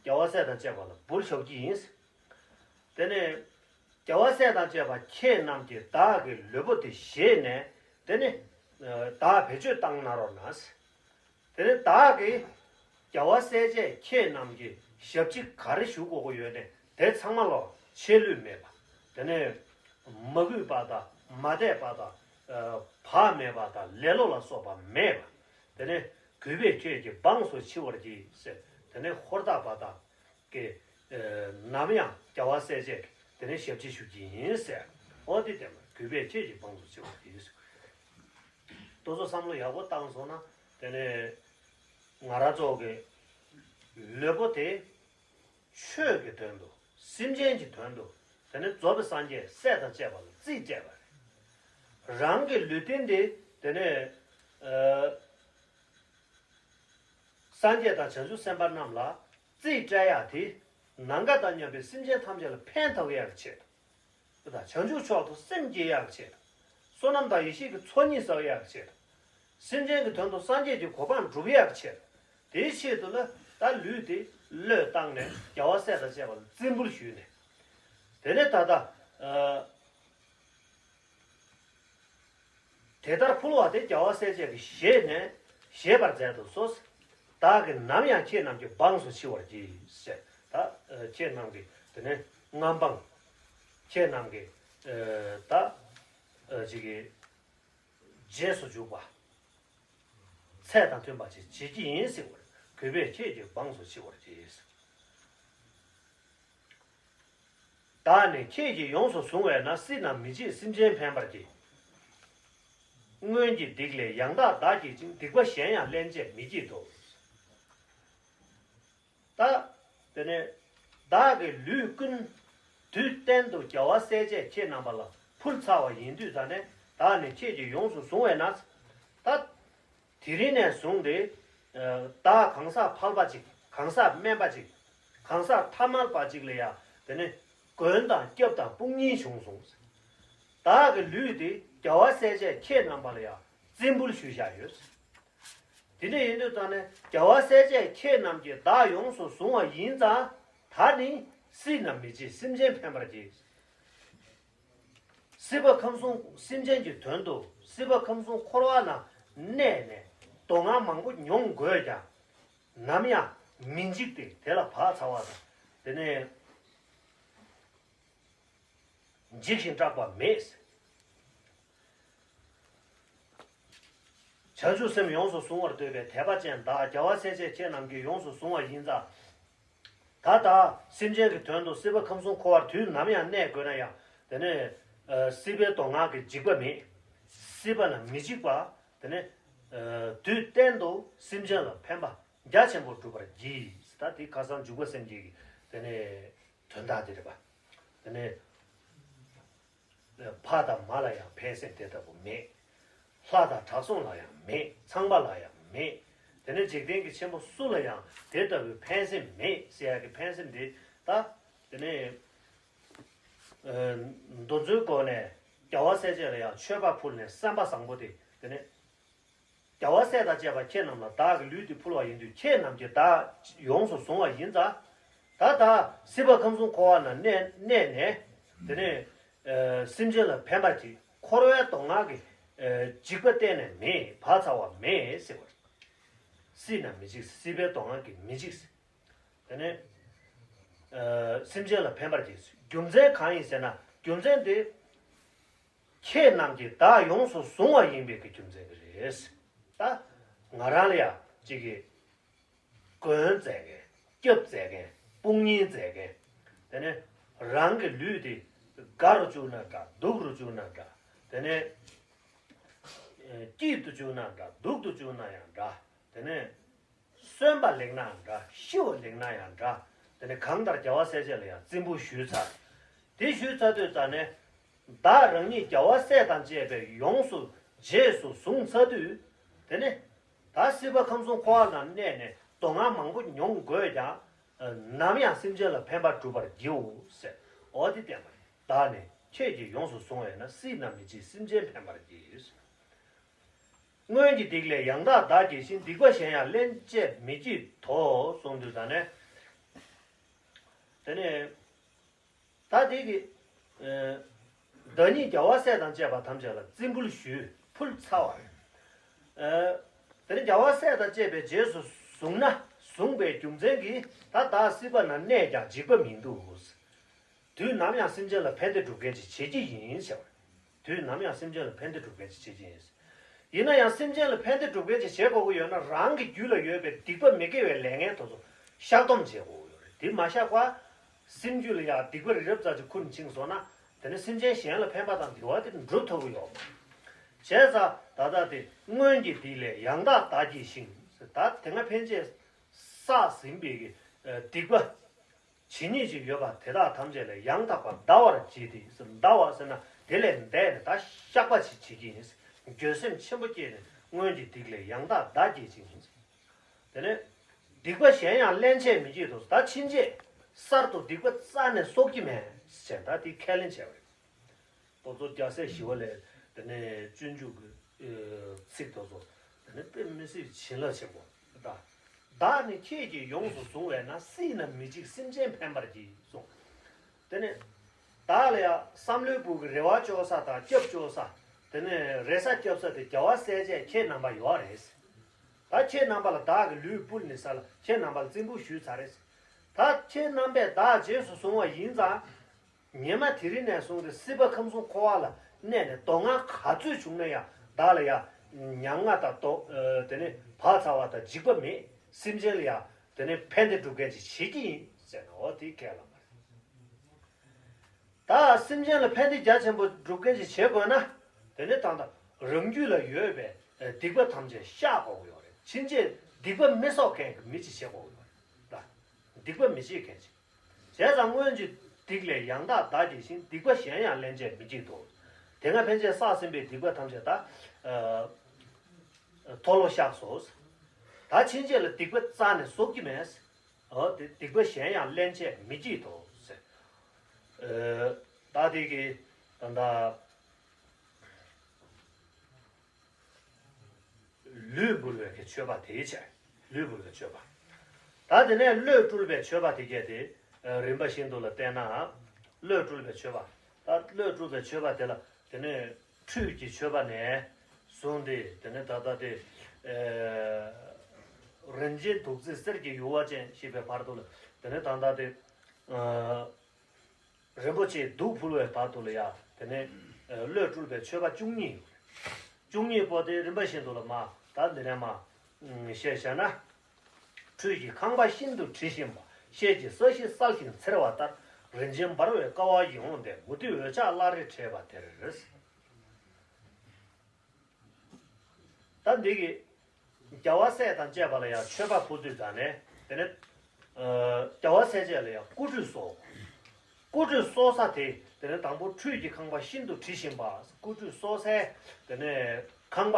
རྒྱལ་བ་སྲས་དང་བཅས་པ་ལ་འབུལ་ཞུ་གི་ཡིན། དེ་ནས་རྒྱལ་བ་སྲས་དང་བཅས་པ་ཁྱེད་རྣམས་ཀྱིས་བདག་གི་ལུས་པོ་དེ་བཞེས་ནས། དེ་ནས་བདག་བེད་སྤྱོད་བཏང་གནང་རོགས་གནང་། དེ་ནས་བདག་གིས་རྒྱལ་བ་སྲས་བཅས་ཁྱེད་རྣམས་ཀྱི་ཞབས་ཕྱི་ག་རེ་ཞུ་དགོས་ཀྱི་ཡོད་ནས་དེ་ཚང་མ་ལ་ཆད་ལུས་མེད་པ། དེ་ནས་མ་གུས་པ་དང་མ་དད་པ་དང་བག་མེད་པ་དང་ལེ་ལོ་ལ་སོགས་པ་མེད་པ། དེ་ནས་གུས་པས་ཁྱེད་ཀྱི་འབངས་སུ་མཆི་བར་བགྱི་ཟེར། དེ་ནས་ཧོར་ཐག་པ་དང་གི་ནམ་ཡང་རྒྱལ་བ་སྲས་བཅས་དེ་ནས་ཞབས་ཕྱི་ཞུ་གི་ཡིན་ཟེར། འོ་དེ་བསྟན་པ། གུས་པས་ཁྱེད་ཀྱི་འབངས་སུ་མཆི་བར་བགྱི་ཟེར། དེ་ཚོ་བསམ་བློ་ཡག་པོ་བཏང་སོང་ན། དེ་ནས་ང་རང་ཚོ་གི་ལུས་པོ་དེ་ཆོས་ཀྱི་དོན་དུ་སེམས་ཅན་གྱི་དོན་དུ། དེ་ནས་རྫོགས་པའི་སངས་རྒྱས་སྲས་དང་བཅས་པ་ལ་རྩིས་སྤྲད་པ་རེད། རང་གི་ལུས་རྟེན་དེ་དེ་ནས་ཨ་སངས་རྒྱས་དང་བྱང་ཆུབ་སེམས་དཔའ་རྣམས་ལ་རྩིས་སྤྲད་ཡག་དེ། ནམ་མཁའ་དང་མཉམ་པའི་སེམས་ཅན་ཐམས་ཅད་ལ་ཕན་ཐོགས་ཡག་གི་ཆེད་དུ། དེ་དང་བྱང་ཆུབ་མཆོག་ཏུ་སེམས་བསྐྱེད་ཡག་གི་ཆེད་དུ། བསོད་ནམས་དང་ཡེ་ཤེས་ཀྱི་ཚོགས་གཉིས་བསགས་ཡག་གི་ཆེད་དུ། སེམས་ཅན་གྱི་དོན་དུ་སངས་རྒྱས་ཀྱི་གོ་འཕང་སྒྲུབ་ཡག་གི་ཆེད་དུ། དེའི་ཆེད་དུ་ལ་ད་ལུས་དེ་བློས་བཏང་ནས་རྒྱལ་བ་སྲས་དང་བཅས་པ་ལ་རྩིས་འབུལ་ཞུས་ནས། དེ་ནས་ད་ལྟ་ཨ། དེ་ལྟར་ཕུལ་བ་དེ་རྒྱལ་བ་སྲས་བཅས་ཀྱིས་བཞེས་ནས་བཞེས་པར་མཛད་དུ་གསོལ། བདག་གིས་ནམ་ཡང་ཁྱེད་རྣམས་ཀྱི་འབངས་སུ་མཆི་བར་བགྱི་ཟེར། ད་ཁྱེད་རྣམས་ཀྱི་དེ་ནས་མངའ་འབངས། ཁྱེད་རྣམས་ཀྱི་ད་ཅིག་གི་རྗེས་སུ་འཇུག་པ། ཚད་དང་མཐུན་པ་ཅིག་བྱེད་ཀྱི་ཡིན་ཟེར་བར། གུས་པས་ཁྱེད་ཀྱི་འབངས་སུ་མཆི་བར་བགྱི། བདག་ནི་ཁྱེད་ཀྱིས་ཡོངས་སུ་བཟུང་བས་ན། སྲིད་ན་མི་བརྗེད་སེམས་ཅན་ཕན་པར་བགྱི། སྔོན་གྱི་སྡིག་ལས་ཡང་དག་འདའ་བགྱིད་ཅིང་། སྡིག་པ་གཞན་ཡང་སླན་ཆད་མི་བགྱིད་དོ། དེ་ནས་བདག་གི་ལུས་ཀུན་དུས་གཏན་དུ་རྒྱལ་བ་སྲས་བཅས་ཁྱེད་རྣམ་པ་ལ་ཕུལ་ཚར་བ་ཡིན་དུས་ཙ་ནས། བདག་ནི་ཁྱེད་ཀྱིས་ཡོངས་སུ་བཟུང་བས་ན། ད་དེ་རིང་ནས་བཟུང་སྟེ་བདག་གང་ཟག་ཕལ་པ་ཅིག་གང་ཟག་དམན་པ་ཅིག་གང་ཟག་ཐ་མལ་པ་ཅིག་ལ་ཡང་དེ་ནས་མགོན་དང་སྐྱབས་དང་དཔུང་གཉེན་བྱུང་སོང་། བདག་གི་ལུས་དེ་རྒྱལ་བ་སྲས་བཅས་ཁྱེད་རྣམ་པ་ལ་ཡང་བརྩི་འབུལ་ཞུས་བཞག་ཡོད། དེ་འདྲ་ཡིན་དུས་ཙང་ནས་རྒྱལ་བ་སྲས་བཅས་ཁྱེད་རྣམས་ཀྱིས་བདག་ཡོངས་སུ་བཟུང་བ་ཡིན་ཙང་། ད་ནི་སྲིད་ན་མི་འཇིགས་སེམས་ཅན་ཕན་པར་གྱིས། སྲིད་པ་ཁམས་གསུམ་སེམས་ཅན་གྱི་དོན་དུ་སྲིད་པ་ཁམས་གསུམ་འཁོར་བ་ན་གནས་ནས་སྡུག་བསྔལ་མང་པོ་མྱོང་དགོས་ཀྱང་ནམ་ཡང་མི་འཇིགས་ཏེ་དེ་ལ་བག་ཚ་བ་དང་དེ་ནས་འཇིགས་ཤིང་སྐྲག་པ་མེད། བྱང་ཆུབ་སེམས་ཡོངས་སུ་བཟུང་བར་འདོད་པའི་དད་པ་ཅན་བདག་རྒྱལ་བ་སྲས་བཅས་ཁྱེད་རྣམས་ཀྱིས་ཡོངས་སུ་བཟུང་བ་ཡིན་ཙང་། ད་ལྟ་སེམས་ཅན་གྱི་དོན་དུ་སྲིད་པ་ཁམས་གསུམ་འཁོར་བར་དུས་ནམ་ཡང་གནས་དགོས་ན་ཡང་དེ་ནས་སྲིད་པའི་སྡུག་བསྔལ་གྱི་འཇིགས་པ་མེད། སྲིད་པ་ན་མི་འཇིགས་པ། དེ་ནས་དུས་གཏན་དུ་སེམས་ཅན་ལ་ཕན་པ་རྒྱ་ཆེན་པོ་སྒྲུབ་པར་བགྱི། ད་དེ་ཁ་སང་འཇུག་པ་སེམས་བསྐྱེད་ཀྱི་དེ་ནས་དོན་དག་དེ་རེད་པ། དེ་ནས། ཕ་དང་མ་ལ་ཡང་ཕན་སེམས་དེ་ལྟ་བུ་མེད། ལྷ་དང་དྲང་སྲོང་ལ་ཡང་མེད། ཚངས་པ་ལ་ཡང་མེད། དེ་ནས་འཇིག་རྟེན་གྱི་ཆེན་པོ་སུ་ལ་ཡང་དེ་ལྟ་བུའི་ཕན་སེམས་མེད་ཟེར་ཡག་གི་ཕན་སེམས་དེ་ད། དེ་ནས་མདོ་མཛོད་སྒོ་ནས་རྒྱལ་བ་སྲས་བཅས་ལ་ཡང་མཆོད་པ་ཕུལ་ནས་བསམ་པ་བཟང་པོ་དེ་དེ་ནས། རྒྱལ་བ་སྲས་དང་བཅས་པ་ཁྱེད་རྣམས་ལ་བདག་གི་ལུས་འདི་ཕུལ་བ་ཡིན་དུས་ཁྱེད་རྣམས་ཀྱིས་བདག་ཡོངས་སུ་བཟུང་བ་ཡིན་ཙང་། ད་ལྟ་སྲིད་པ་ཁམས་གསུམ་འཁོར་བ་ན་གནས་གནས་ནས་དེ་ནས་སེམས་ཅན་ལ་ཕན་པར་གྱིས། འཁོར་བའི་སྡུག་བསྔལ་གྱི་འཇིགས་པ་གཏན་ནས་མེད། བག་ཚ་བ་མེད་ཟེར་བ། སྲིད་ན་མི་འཇིགས། སྲིད་པའི་སྡུག་བསྔལ་གྱིས་མི་འཇིགས། དེ་ནས་སེམས་ཅན་ལ་ཕན་པར་གྱིས། རྒྱུ་མཚན་གང་ཡིན་ཟེར་ན་རྒྱུ་མཚན་དེ། ཁྱེད་རྣམས་ཀྱིས་བདག་ཡོངས་སུ་བཟུང་བ་ཡིན་པའི་གི་རྒྱུ་མཚན་གྱིས་རེད། ད་ང་རང་ལ་ཡང་གཅིག་གིས་མགོན་མཛད་མཁན། སྐྱབས་མཛད་མཁན། དཔུང་གཉེན་མཛད་མཁན། དེ་ནས་རང་གི་ལུས་དེ་དགའ་རུ་བཅུག་ན་འདྲ། སྡུག་རུ་བཅུག་ན་འདྲ། དེ་ནས་སྐྱིད་དུ་བཅུག་ན་འདྲ། སྡུག་ཏུ་བཅུག་ན་ཡང་འདྲ། དེ་ནས། གསོན་པ་ལེགས་ནའང་འདྲ། ཤི་བ་ལེགས་ན་ཡང་འདྲ། དེ་ནས་གང་ལྟར་རྒྱལ་བ་སྲས་བཅས་ལ་ཡང་བརྩི་འབུལ་ཞུས་ཚར། དེ་ཞུས་ཚར་དུས་ཙ་ནས། བདག་རང་ཉིད་རྒྱལ་བ་སྲས་དང་བཅས་པའི་ཡོངས་སུ་རྗེས་སུ་བཟུང་ཚར་དུས། དེ་ནས། ད་སྲིད་པ་ཁམས་གསུམ་འཁོར་བ་ན་གནས་ནས་སྡུག་བསྔལ་མང་པོ་མྱོང་དགོས་ཀྱང་། ནམ་ཡང་སེམས་ཅན་ལ་ཕན་པ་སྒྲུབ་པར་བགྱིའོ་ཟེར། འོ་དེ་བསྟན་པ་རེད། བདག་ནི་ཁྱེད་ཀྱིས་ཡོངས་སུ་བཟུང་བས་ན། སྲིད་ན་མི་འཇིགས་སེམས་ཅན་ཕན་པར་བགྱི། སྔོན་གྱི་སྡིག་ལས་ཡང་དག་བདག་བགྱིད་ཅིང་། སྡིག་པ་གཞན་ཡང་སླན་ཆད་མི་བགྱིད་དོ་གསུངས་དུས་ཙ་ནས། དེ་ནས་ད་དེ་གི་བདག་ཉིད་རྒྱལ་བ་སྲས་དང་བཅས་པ་ཐམས་ཅད་ལ་བརྩི་འབུལ་ཞུས། ཕུལ་ཚར་བ་རེད། དེ་ནས་རྒྱལ་བ་སྲས་དང་བཅས་པའི་རྗེས་སུ་བཟུང་ན་བཟུང་པའི་རྒྱུ་མཚན་གྱིས་ད་བདག་སྲིད་པ་ན་གནས་ཀྱང་འཇིགས་པ་མི་འདུག། དུས་ནམ་ཡང་སེམས་ཅན་ལ་ཕན་བདེ་སྒྲུབ་མཁན་ཅིག་བྱེད་ཀྱི་ཡིན་ཟེར་བ་རེད། དུས་ནམ་ཡང་སེམས་ཅན་ལ་ཕན་བདེ་སྒྲུབ་མཁན་ཅིག་བྱེད་ཀྱི་ཡིན། ཡིན་ན་ཡང་སེམས་ཅན་ལ་ཕན་བདེ་སྒྲུབ་མཁན་ཅིག་བྱེད་དགོས་ཀྱི་ཡོད་ན་རང་གི་རྒྱུད་ལ་ཡོད་པའི་སྡིག་པ་མི་དགེ་བའི་ལས་ངན་དེ་ཚོ་བཤགས་སྡོམ་བྱེད་དགོས་ཀྱི་ཡོད་རེད། དེ་མ་བཤགས་པ། སེམས་རྒྱུད་ལ་ཡང་སྡིག་པ་རི་རབ་ཙམ་ཅིག་ཁུར་ནས་ཕྱིན་སོང་ན། དེ་ནི་སེམས་ཅན་གཞན་ལ་ཕན་པ་དང་བདེ་བ་དེ་འགྲུབ་ཐུབ་ཀྱི་ཡོད་མ་རེད། བྱས་ཙང་ད་ལྟ་དེ་སྔོན་གྱི་སྡིག་ལས་ཡང་དག་བདག་བགྱིད་ཅིང་། ད་དེ་སྔ་ཕན་ཆད་བསགས་ཟིན་པའི་གི་སྡིག་པ། ཇི་སྙེད་ཅིག་ཡོད་པ་དེ་དག་ཐམས་ཅད་ལས་ཡང་དག་པར་འདའ་བར་བགྱིད་དེ། འདའ་བ་ཟེར་ན་དེ་ལས་འདས་ནས་ད་བཤགས་པ་ཞིག་བྱེད་ཀྱི་ཡིན། འགྱོད་སེམས་ཆེན་པོ་སྐྱེས་ནས་སྔོན་གྱི་སྡིག་ལས་ཡང་དག་བདག་བགྱིད་ཅིང་། དེ་ནས་སྡིག་པ་གཞན་ཡང་སླན་ཆད་མི་བགྱིད་དོ། ད་ཕྱིན་ཆད་གསར་དུ་སྡིག་པ་རྩ་ནས་གསོག་གི་མེད་ཅེས་ད་དེ་ཁས་ལེན་བྱས་པ་རེད། དེ་ཚོ་རྒྱལ་སྲས་ཞི་བ་ལྷས་དེ་ནས་སྤྱོད་འཇུག་གི་ཚིག་དེ་ཚོ་དེ་ནས་དཔེ་མི་སྲིད་བྱིན་རླབས་ཆེན་པོ་ད། བདག་ནི་ཁྱེད་ཀྱིས་ཡོངས་སུ་བཟུང་བས་ན། སྲིད་ན་མི་འཇིགས་སེམས་ཅན་ཕན་པར་བགྱིད་གསུངས། དེ་ནས་བདག་ལ་ཡང་བསམ་བློའི་སྦུག་གི་རེ་བ་བཅོལ་ས་དང་སྐྱབས་བཅོལ་ས། དེ་ནས་རེ་ས་སྐྱབས་ས་དེ་རྒྱལ་བ་སྲས་བཅས་ཁྱེད་རྣམ་པ་ཡོད་རེད། ད་ཁྱེད་རྣམ་པ་ལ་བདག་གི་ལུས་ཕུལ་ནས་ས་ལ་ཁྱེད་རྣམ་པ་ལ་བརྩི་འབུལ་ཞུས་ཚར་རེད། ད་ཁྱེད་རྣམ་པས་བདག་རྗེས་སུ་བཟུང་བ་ཡིན་ཙང་། ཉི་མ་དེ་རིང་ནས་བཟུང་སྟེ་སྲིད་པ་ཁམས་གསུམ་འཁོར་བ་ལ་གནས་ནས་སྡུག་བསྔལ་ག་ཚོད་བྱུང་ན་ཡང་བདག་ལ་ཡང་མྱ་ངན་དང་དོ། དེ་ནས་བག་ཚ་བ་དང་འཇིགས་པ་མེད། སེམས་ཅན་ལ་ཡང་དེ་ནས་ཕན་བདེ་སྒྲུབ་མཁན་ཅིག་བྱེད་ཀྱི་ཡིན་ཟེར་ན། འོ་དེ་ཁས་བླངས་པ་རེད། ད་སེམས་ཅན་ལ་ཕན་བདེ་རྒྱ་ཆེན་པོ་སྒྲུབ་མཁན་ཅིག་བྱེད་དགོས་ན། དེ་ནས་ད་ལྟ་རང་རྒྱུད་ལ་ཡོད་པའི་སྡིག་པ་ཐམས་ཅད་བཤགས་དགོས་ཀྱི་ཡོད་རེད། ཕྱིན་ཆད་སྡིག་པ་མི་གསོག་མཁན་གྱི་མི་ཅིག་བྱེད་དགོས་ཀྱི་ཡོད་རེད། ད་ སྡིག་པ་མི་བྱེད་མཁན་ཞིག་བྱས་ཙང་སྔོན་གྱི་སྡིག་ལས་ཡང་དག་འདའ་བགྱིད་ཅིང་། སྡིག་པ་གཞན་ཡང་སླན་ཆད་མི་བགྱིད་དོ། དེ་སྔ་ཕན་ཆད་བསགས་ཟིན་པའི་སྡིག་པ་ཐམས་ཅད་ད་མཐོལ་ལོ་བཤགས་སོ། ད་ཕྱིན་ཆད་ལ་སྡིག་པ་རྩ་ནས་གསོག་གི་མེད། འོ་དེ་སྡིག་པ་གཞན་ཡང་སླན་ཆད་མི་བགྱིད་དོ་ཟེར། ད་དེ་གི་ད་ལྟ་ལུས་འབུལ་བའི་གི་མཆོད་པ་དེའི་ཆེད། ལུས་འབུལ་བའི་མཆོད་པ། ད་དེ་ནས་བློས་སྤྲུལ་བའི་མཆོད་པ་དེ་གས་དེ། རིམ་པ་བཞིན་དུ་ལ་བལྟས་ན། བློས་སྤྲུལ་བའི་མཆོད་པ། ད་བློས་སྤྲུལ་བའི་མཆོད་པ་དེ་ལ་དེ་ནས་ཁྲུས་ཀྱི་མཆོད་པ་ནས་བཟུང་སྟེ། དེ་ནས་ད་ལྟ་དེ་རིན་ཆེན་བདུད་རྩི་གསེར་གྱི་ཡུ་བ་ཅན་ཞེས་པའི་བར་དུ་ལ། དེ་ནས་ད་ལྟ་དེ། རིན་པོ་ཆེ་བདུག་ཕུལ་བའི་བར་དུ་ལ་ཡང་དེ་ནས་བློས་སྤྲུལ་བའི་མཆོད་པ་བཅུ་གཉིས་ཡོད་རེད། བཅུ་གཉིས་པོ་དེ་རིམ་པ་བཞིན་དུ་ལ་མར་ད་འདི་ནས་མར་བཤད་བྱས་ན། ཁྲུས་ཀྱི་ཁང་པ་ཤིན་ཏུ་དྲི་ཞིམ་པ། ཤེལ་གྱི་ས་གཞི་གསལ་ཞིང་འཚེར་བ་ལྟར། རིན་ཆེན་འབར་བའི་ཀ་བ་ཡིད་འོང་ལྡན། མུ་ཏིག་འོད་ཆགས་བླ་རེ་བྲེས་པ་དེར། ད་འདི་གི་རྒྱལ་བ་སྲས་དང་བཅས་པ་ལ་ཡང་མཆོད་པ་ཕུལ་དུས་ཙང་ནས། དེ་ནས་རྒྱལ་བ་སྲས་བཅས་ལ་ཡང་སྐུ་ཁྲུས་གསོལ། སྐུ་ཁྲུས་གསོལ་ས་དེ་དེ་ནས་དང་པོ་ཁྲུས་ཀྱི་ཁང་པ་ཤིན་ཏུ་དྲི་ཞིམ་པ། སྐུ་ཁྲུས་གསོལ་སའི་དེ་ནས་ཁང་པ་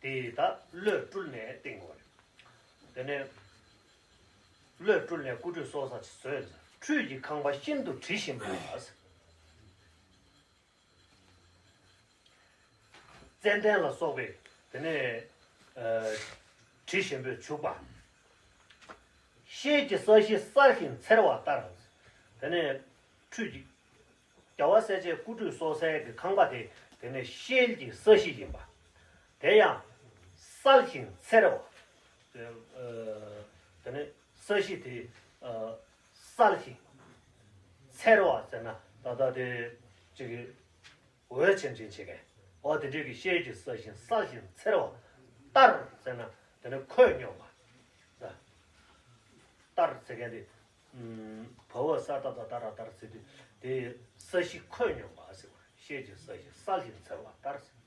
དེ་ད་བློས་སྤྲུལ་ནས་བཏིང་དགོས་རེད། དེ་ནས་བློས་སྤྲུལ་ནས་སྐུ་ཁྲུས་གསོལ་ས་བཟོས། ཁྲུས་ཀྱི་ཁང་པ་ཤིན་ཏུ་དྲི་ཞིམ་པ། ཙན་དན་ལ་སོགས་པའི་དེ་ནས་དྲི་ཞིམ་པོས་བྱུགས་པ། ཤེལ་གྱི་ས་གཞི་གསལ་ཞིང་འཚེར་བ་ལྟར། དེ་ནས་ཁྲུས་ཀྱི་རྒྱལ་བ་སྲས་བཅས་སྐུ་ཁྲུས་གསོལ་སའི་གི་ཁང་པ་དེ་དེ་ནས་ཤེལ་གྱི་ས་གཞི་ཡིན་པ། དེ་ཡང་གསལ་ཞིང་འཚེར་བ། དེ་ནས་ས་གཞི་དེ་གསལ་ཞིང་འཚེར་བ་ཟེར་ན་ད་ལྟ་དེ་ཅིག་འོད་ཆེམ་ཆེམ་བྱེད་མཁན། འོ་དེ་འདྲའི་གི་ཤེལ་གྱི་ས་གཞི་གསལ་ཞིང་འཚེར་བ་ལྟར་ཟེར་ན་དེ་ནི་ཁོད་སྙོམས་པ། ལྟར་ཟེར་མཁན་དེ། བ་འོག་ས་ཏ་བཏགས་ལྟ་ར་ལྟར་ཟེར་དུས་དེ་ས་གཞི་ཁོད་སྙོམས་པ་ཟེར་བ། ཤེལ་གྱི་ས་གཞི་གསལ་ཞིང་འཚེར་བ་ལྟར་ཟེར།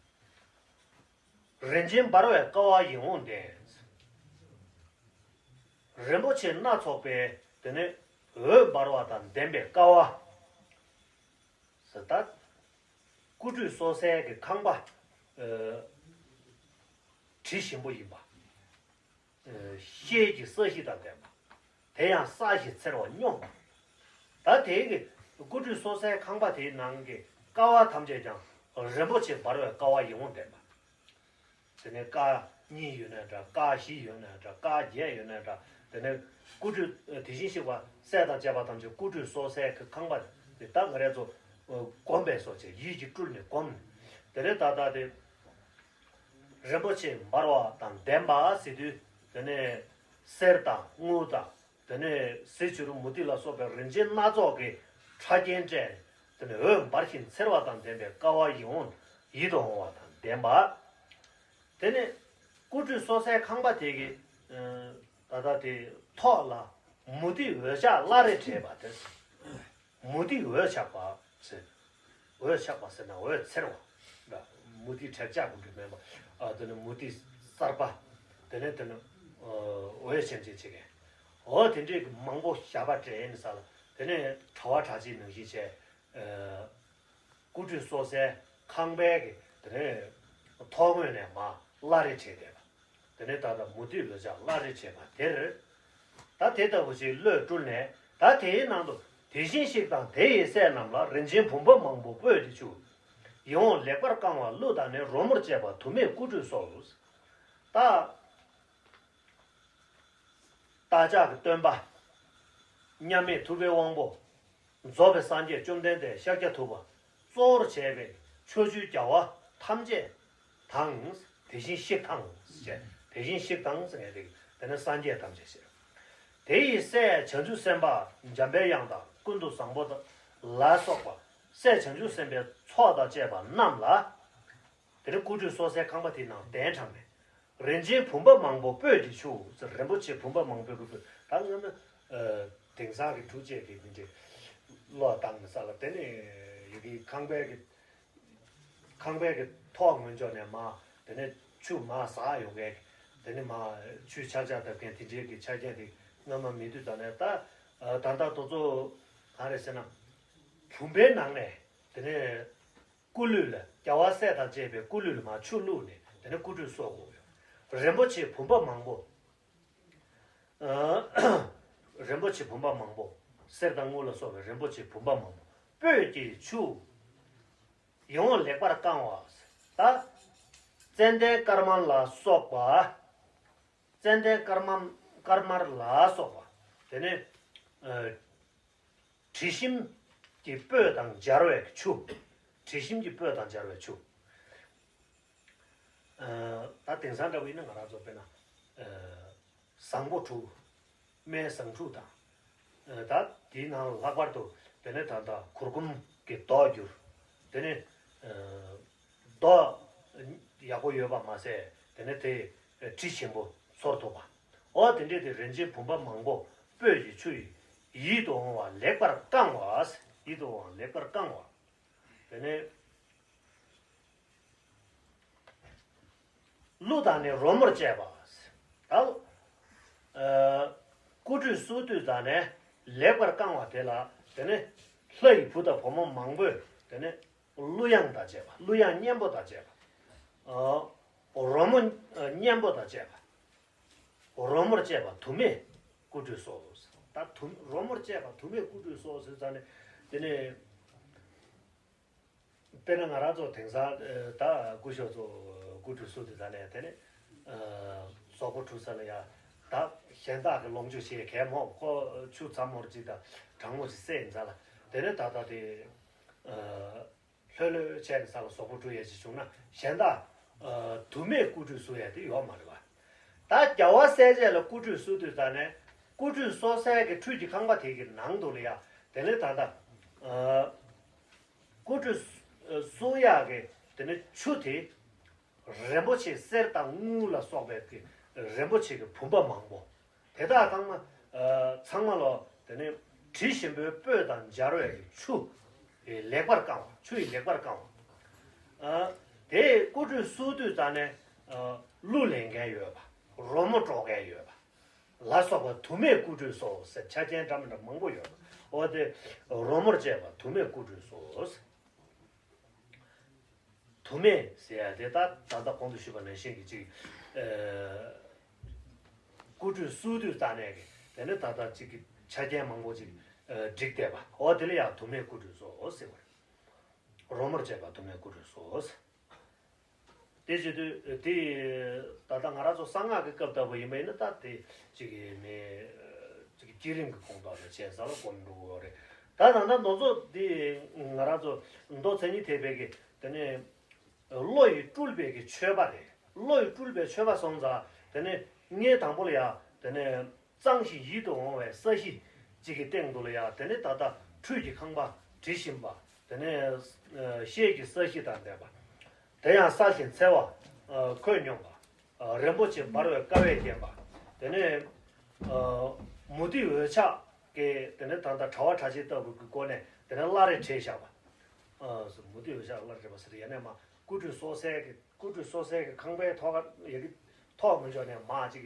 རིན་ཆེན་འབར་བའི་ཀ་བ་ཡིད་འོང་ལྡན། རིན་པོ་ཆེ་སྣ་ཚོགས་པའི་དེ་ནས་འོད་འབར་བ་དང་ལྡན་པའི་ཀ་བ་ཟེར། ད་སྐུ་ཁྲུས་གསོལ་སའི་གི་ཁང་པ་དྲི་ཞིམ་པོ་ཡིན་པ། ཤེལ་གྱི་ས་གཞི་དང་ལྡན་པ། དེ་ཡང་གསལ་ཞིང་འཚེར་བ་སྙོམས་པ། ད་དེའི་གི་སྐུ་ཁྲུས་གསོལ་སའི་ཁང་པ་དེའི་ནང་གི་ཀ་བ་ཐམས་ཅད་ཀྱང་རིན་པོ་ཆེ་འབར་བའི་ཀ་བ་ཡིད་འོང་ལྡན་པ། དེ་ནས་ཀ་གཉིས་ཡོད་ནའི་འདྲ། ཀ་བཞི་ཡོད་ནའི་འདྲ། ཀ་བརྒྱད་ཡོད་ནའི་འདྲ། དེ་ནས་སྐུ་ཁྲུས་དེ་བཞིན་གཤེགས་པ་སྲས་དང་བཅས་པ་ཐམས་ཅད་སྐུ་ཁྲུས་གསོལ་སའི་གི་ཁང་པ་དེ་ད་ང་རས་ཚོ་བསྒོམས་པའི་སོ་བྱས་ཡིད་ཀྱིས་སྤྲུལ་ནས་བསྒོམས་ནས། དེ་ནས་ད་ལྟ་དེ་རིན་པོ་ཆེ་འབར་བ་དང་ལྡན་པ་ཟེར་དུས། དེ་ནས་གསེར་དང་དངུལ་དང་། དེ་ནས་གཟི་བྱུ་རུ་མུ་ཏིག་ལ་སོགས་པའི་རིན་ཆེན་སྣ་ཚོགས་ཀྱི་ཕྲ་རྒྱན་སྤྲས། དེ་ནས་འོད་འབར་ཞིང་འཚེར་བ་དང་ལྡན་པའི་ཀ་བ་ཡིད་འོང་། ཡིད་དུ་འོང་བ་དང་ལྡན་པ། དེ་ནས་སྐུ་ཁྲུས་གསོལ་སའི་ཁང་པ་དེ་གི་ད་ལྟ་དེ་ཐོག་ལ་མུ་ཏིག་འོད་ཆགས་བླ་རེ་བྲེས་པ་དེ། མུ་ཏིག་འོད་ཆགས་པ་ཟེར། འོད་ཆགས་པ་ཟེར་ན་འོད་འཚེར་བ་འདྲ། མུ་ཏིག་དྲེག་ཆགས་ཀུན་གྱི་མེན་པ། ཨ་དེ་ནི་མུ་ཏིག་གསར་པ། དེ་ནས་དེ་ནི་འོད་ཆེམ་ཆེམ་བྱེད་མཁན། འོ་དེ་འདྲའི་གི་མང་པོ་ཞབས་པ་སྤྲད་ནས་ས་ལ། དེ་ནས་གྲྭ་པ་གྲྭ་ཆས་ནང་བཞིན་བྱས། སྐུ་ཁྲུས་གསོལ་སའི་ཁང་པའི་གི་དེ་ནས་ཐོག་ངོས་ནས་མར་བླ་རེ་བྲེས་བསྡད་པ། དེ་ནས་ད་ལྟ་མུ་ཏིག་འོད་ཆགས་བླ་རེ་བྲེས་པ་དེར། ད་དེ་ལྟ་བུ་ཞིག་བློས་སྤྲུལ་ནས། ད་དེའི་ནང་དུ་དེ་བཞིན་གཤེགས་དང་དེ་ཡི་སྲས་རྣམས་ལ། རིན་ཆེན་བུམ་པ་མང་པོ་སྤོས་ཀྱིས་བྱུགས། ཡིད་འོང་ལེགས་པར་བཀང་བ་གླུ་དང་ནི། རོལ་མོར་བཅས་པ་དུ་མས་སྐུ་ཁྲུས་གསོལ། ད་བདག་ཅག་གི་སྟོན་པ་མཉམ་མེད་ཐུབ་པའི་དབང་པོ། རྫོགས་པའི་སངས་རྒྱས་བཅོམ་ལྡན་འདས་ཤཱཀྱ་ཐུབ་པ་གཙོ་བོར་བྱས་པའི་ཕྱོགས་བཅུའི་རྒྱལ་བ་ཐམས་ཅད་དང་། དེ་བཞིན་གཤེགས་དང་ཞེས། དེ་བཞིན་གཤེགས་དང་ཟེར་མཁན་དེ་དེ་ནི་སངས་རྒྱས་ཐམས་ཅད་ཟེར། དེ་ཡི་སྲས་བྱང་ཆུབ་སེམས་དཔའ་འཇམ་པའི་དབྱངས་དང་ཀུན་ཏུ་བཟང་པོ་ལ་སོགས་པ་སྲས་བྱང་ཆུབ་སེམས་དཔའི་ཚོགས་དང་བཅས་པ་རྣམས་ལ། དེ་ནི་སྐུ་ཁྲུས་གསོལ་སའི་ཁང་པ་དེའི་ནང་གདན་དྲངས་ནས། རིན་ཆེན་བུམ་པ་མང་པོ་སྤོས་ཀྱིས་བྱུགས། རིན་པོ་ཆེ་བུམ་པ་མང་པོའི་སྐུ་སྤོས། ད་སྔོན་མ་དེང་སང་གི་འབྲུ་བཅས་ཀྱི་མི་འདྲ་བློ་བཏང་ནས་ས་ལ། དེ་ནས་ཡི་གེ་ཁང་པའི་གི་ཁང་པའི་གི་ཐོག་ངོས་ཕྱོགས་ནས་མར་དེ་ནས་ཆུ་མར་ཟག་ཡོང་མཁན། དེ་ནས་མར་ཆུ་ཆག་ཆག་བརྡབ་མཁན་དེ་འདྲའི་གི་ཆ་རྐྱེན་དེ་སྔོན་མ་མེད་དུས་ཙ་ནས། ད་ ད་ལྟ་དེ་ཚོ་ག་རེ་ཟེར་ན། བུམ་པའི་ནང་ནས་དེ་ནས་སྐུ་ལུས་ལ་རྒྱལ་བ་སྲས་དང་བཅས་པའི་སྐུ་ལུས་ལ་མར་ཆུ་བླུགས་ནས་དེ་ནས་སྐུ་ཁྲུས་གསོལ་དགོས་ཡོད། རིན་པོ་ཆེ་བུམ་པ་མང་པོ། རིན་པོ་ཆེ་བུམ་པ་མང་པོ། གསེར་དང་དངུལ་ལ་སོགས་པའི་རིན་པོ་ཆེ་བུམ་པ་མང་པོ། སྤོས་ཀྱི་ཆུ་ཡིད་འོང་ལེགས་པར་བཀང་བ། ད་ཙན་དན་དཀར་དམར་ལ་སོགས་པ། ཙན་དན་དཀར་དམར་དཀར་དམར་ལ་སོགས་པ། དེ་ནས་དྲི་ཞིམ་གྱི་སྤོས་དང་སྦྱར་བའི་ཆུ། དྲི་ཞིམ་གྱི་སྤོས་དང་སྦྱར་བའི་ཆུ། ད་དེང་སང་འདྲ་བོ་ཡིན་ན་ང་རང་ཚོ་དཔེར་ན། ཟངས་པོ་དྲུག་སྨན་ཟངས་དྲུག་དང་། ད་དེའི་ནང་ལྷག་པར་དུ་དེ་ནས་ད་ལྟ་གུར་གུམ་གྱི་མདོག་བསྒྱུར། དེ་ནས་མདོག་ཡག་པོ་ཡོད་པ་མ་ཟད་དེ་ནས་དེ་དྲི་ཞིམ་པོ་ཚོར་ཐུབ་པ། འོ་དེ་འདྲས་དེ་རིན་ཆེན་བུམ་པ་མང་པོ་སྤོས་ཀྱི་ཆུ་ཡིས་ཡིད་དུ་འོང་བ་ལེགས་པར་བཀང་བ། ཡིད་དུ་འོང་བ་ལེགས་པར་བཀང་བ། དེ་ནས་གླུ་དང་ནི་རོལ་མོར་བཅས་པ། ད་སྐུ་ཁྲུས་གསོལ་དུས་ད་ནས་ལེགས་པར་བཀང་བ་དེ་ལ་དེ་ནས་ལྷ་ཡི་བུ་དང་བུ་མོ་མང་པོས་དེ་ནས་གླུ་དབྱངས་དང་བཅས་པ། གླུ་དབྱངས་སྙན་པོ་དང་བཅས་པ། རོལ་མོ་སྙན་པོ་དང་བཅས་པ། རོལ་མོར་བཅས་པ་དུ་མས་སྐུ་ཁྲུས་གསོལ། ད་དུ་རོལ་མོར་བཅས་པ་དུ་མས་སྐུ་ཁྲུས་གསོལ་ཟེར་ཙང་ནས་དེ་ནས། དཔེར་ན་ང་རང་ཚོ་དེང་སང་ད་སྐུ་ཞབས་ཚོ་སྐུ་ཁྲུས་གསོལ་དུས་ད་ནས་དེ་ནས་གཟུགས་པོ་འཁྲུ་ས་ལ་ཡ། ད་གཞན་དག་གི་ལོངས་སྤྱོད་བྱེད་མཁན་མོ་ཁོ་ཆུ་ཚ་མོར་ཅིག་དང་གྲང་མོ་ཅིག་བསྲེས་ཡིན་ཙང་ལ། དེ་ནས་ད་ལྟ་དེ་ལྷོད་ལྷོད་བྱས་ནས་ས་ལ་གཟུགས་པོ་འཁྲུ་ཡས་ཅིག་བྱུང་ན་གཞན་དག་དུ་མས་སྐུ་ཁྲུས་གསོལ་ཡས་དེ་ཡོད་མ་རེད་བ། ད་རྒྱལ་བ་སྲས་བཅས་ལ་སྐུ་ཁྲུས་གསོལ་དུས་ད་ནས་སྐུ་ཁྲུས་གསོལ་སའི་གི་ཁྲུས་ཀྱི་ཁང་པ་དེ་གི་ནང་དུ་ལ་ཡ། དེ་ནས་ད་ལྟ་སྐུ་ཁྲུས་གསོལ་ཡག་གི་དེ་ནས་ཆུ་དེ་རིན་པོ་ཆེ་གསེར་དང་དངུལ་ལ་སོགས་པའི་གི་རིན་པོ་ཆེ་གི་བུམ་པ་མང་པོ། དེ་དག་ཚང་མ་ཚང་མ་ལོ་དེ་ནས་དྲི་ཞིམ་པོའི་སྤོས་དང་སྦྱར་བའི་གི་ཆུ་ཡིས་ལེགས་པར་བཀང་བ། ཆུ་ཡིས་ལེགས་པར་བཀང་བ། དེ་སྐུ་ཁྲུས་གསོལ་དུས་ཙ་ནས་གླུ་ལེན་མཁན་ཡོད་པ། རོལ་མོ་སྒྲོག་མཁན་ཡོད་པ། ལ་སོགས་པ་དུ་མས་སྐུ་ཁྲུས་གསོལ་ཟེར་ཆ་རྐྱེན་འདྲ་མི་འདྲ་མང་པོ་ཡོད་པ། འོ་དེ་རོལ་མོར་བཅས་པ་དུ་མས་སྐུ་ཁྲུས་གསོལ། དུ་མས་ཟེར་ཡ་དེ་ད་ད་ལྟ་གོང་དུ་ཞུས་པ་ནང་བཞིན་གྱི་ཅིག་སྐུ་ཁྲུས་གསོལ་དུས་ཙ་ནས་ཀྱི་དེ་ནས་ད་ལྟ་ཅིག་གི་ཆ་རྐྱེན་མང་པོ་ཅིག་བསྒྲིགས་བསྡད་པ། འོ་དེ་ལ་ཡང་དུ་མས་སྐུ་ཁྲུས་གསོལ་ཟེར་བ་རེད། རོལ་མོར་བཅས་པ་དུ་མས་སྐུ་ཁྲུས་གསོལ། དེ་བྱེད་དུས་དེ་ད་ལྟ་ང་རང་ཚོ་གསང་སྔགས་ཀྱི་སྐབས་ལྟ་བུ་ཡིན་པ་ཡིན་ན་ད་དེ་གཅིག་གི་མི་གཅིག་གི་བསྐྱེད་རིམ་གྱི་ཁོངས་གཏོགས་ལ་བྱས་ས་ལ་སྒོམ་འགྲོ་གི་རེད། ད་ད་ལྟ་ང་ཚོ་འདི་ང་རང་ཚོ་མདོ་མཚན་ཉིད་ཐེག་པའི་གི་དེ་ནས་བློ་ཡིས་སྤྲུལ་པའི་གི་མཆོད་པ་རེད། བློ་ཡིས་སྤྲུལ་པའི་མཆོད་པ་སོང་ཙང་དེ་ནས་ངས་དང་པོ་ལ་ཡ་དེ་ནས། གཙང་ཞིང་ཡིད་དུ་འོང་བའི་ས་གཞི་གཅིག་གི་སྟེང་དུ་ལ་ཡ་དེ་ནས་ད་ལྟ་ཁྲུས་ཀྱི་ཁང་པ་དྲི་ཞིམ་པ། དེ་ནས་ཤེལ་གྱི་ས་གཞི་དང་ལྡན་པ། དེ་ཡང་གསལ་ཞིང་འཚེར་བ་ཁོད་སྙོམས་པ། རིན་པོ་ཆེ་འབར་བའི་ཀ་བས་བརྒྱན་པ། དེ་ནས་མུ་ཏིག་འོད་ཆགས་ཀྱི་དེ་ནས་ད་ལྟ་དྲ་བ་དྲ་ཕྱེད་ལྟ་བུ་གི་སྒོ་ནས་དེ་ནས་བླ་རེ་བྲིས་བཞག་པ། མུ་ཏིག་འོད་ཆགས་བླ་རེ་བྲིས་པ་ཟེར་ཡ་ནས་མ་སྐུ་ཁྲུས་གསོལ་སའི་གི་སྐུ་ཁྲུས་གསོལ་སའི་གི་ཁང་པའི་ཐོག་ཁ་ཡ་གི་ཐོག་མི་འཇོག་ནས་མ་ཅིག་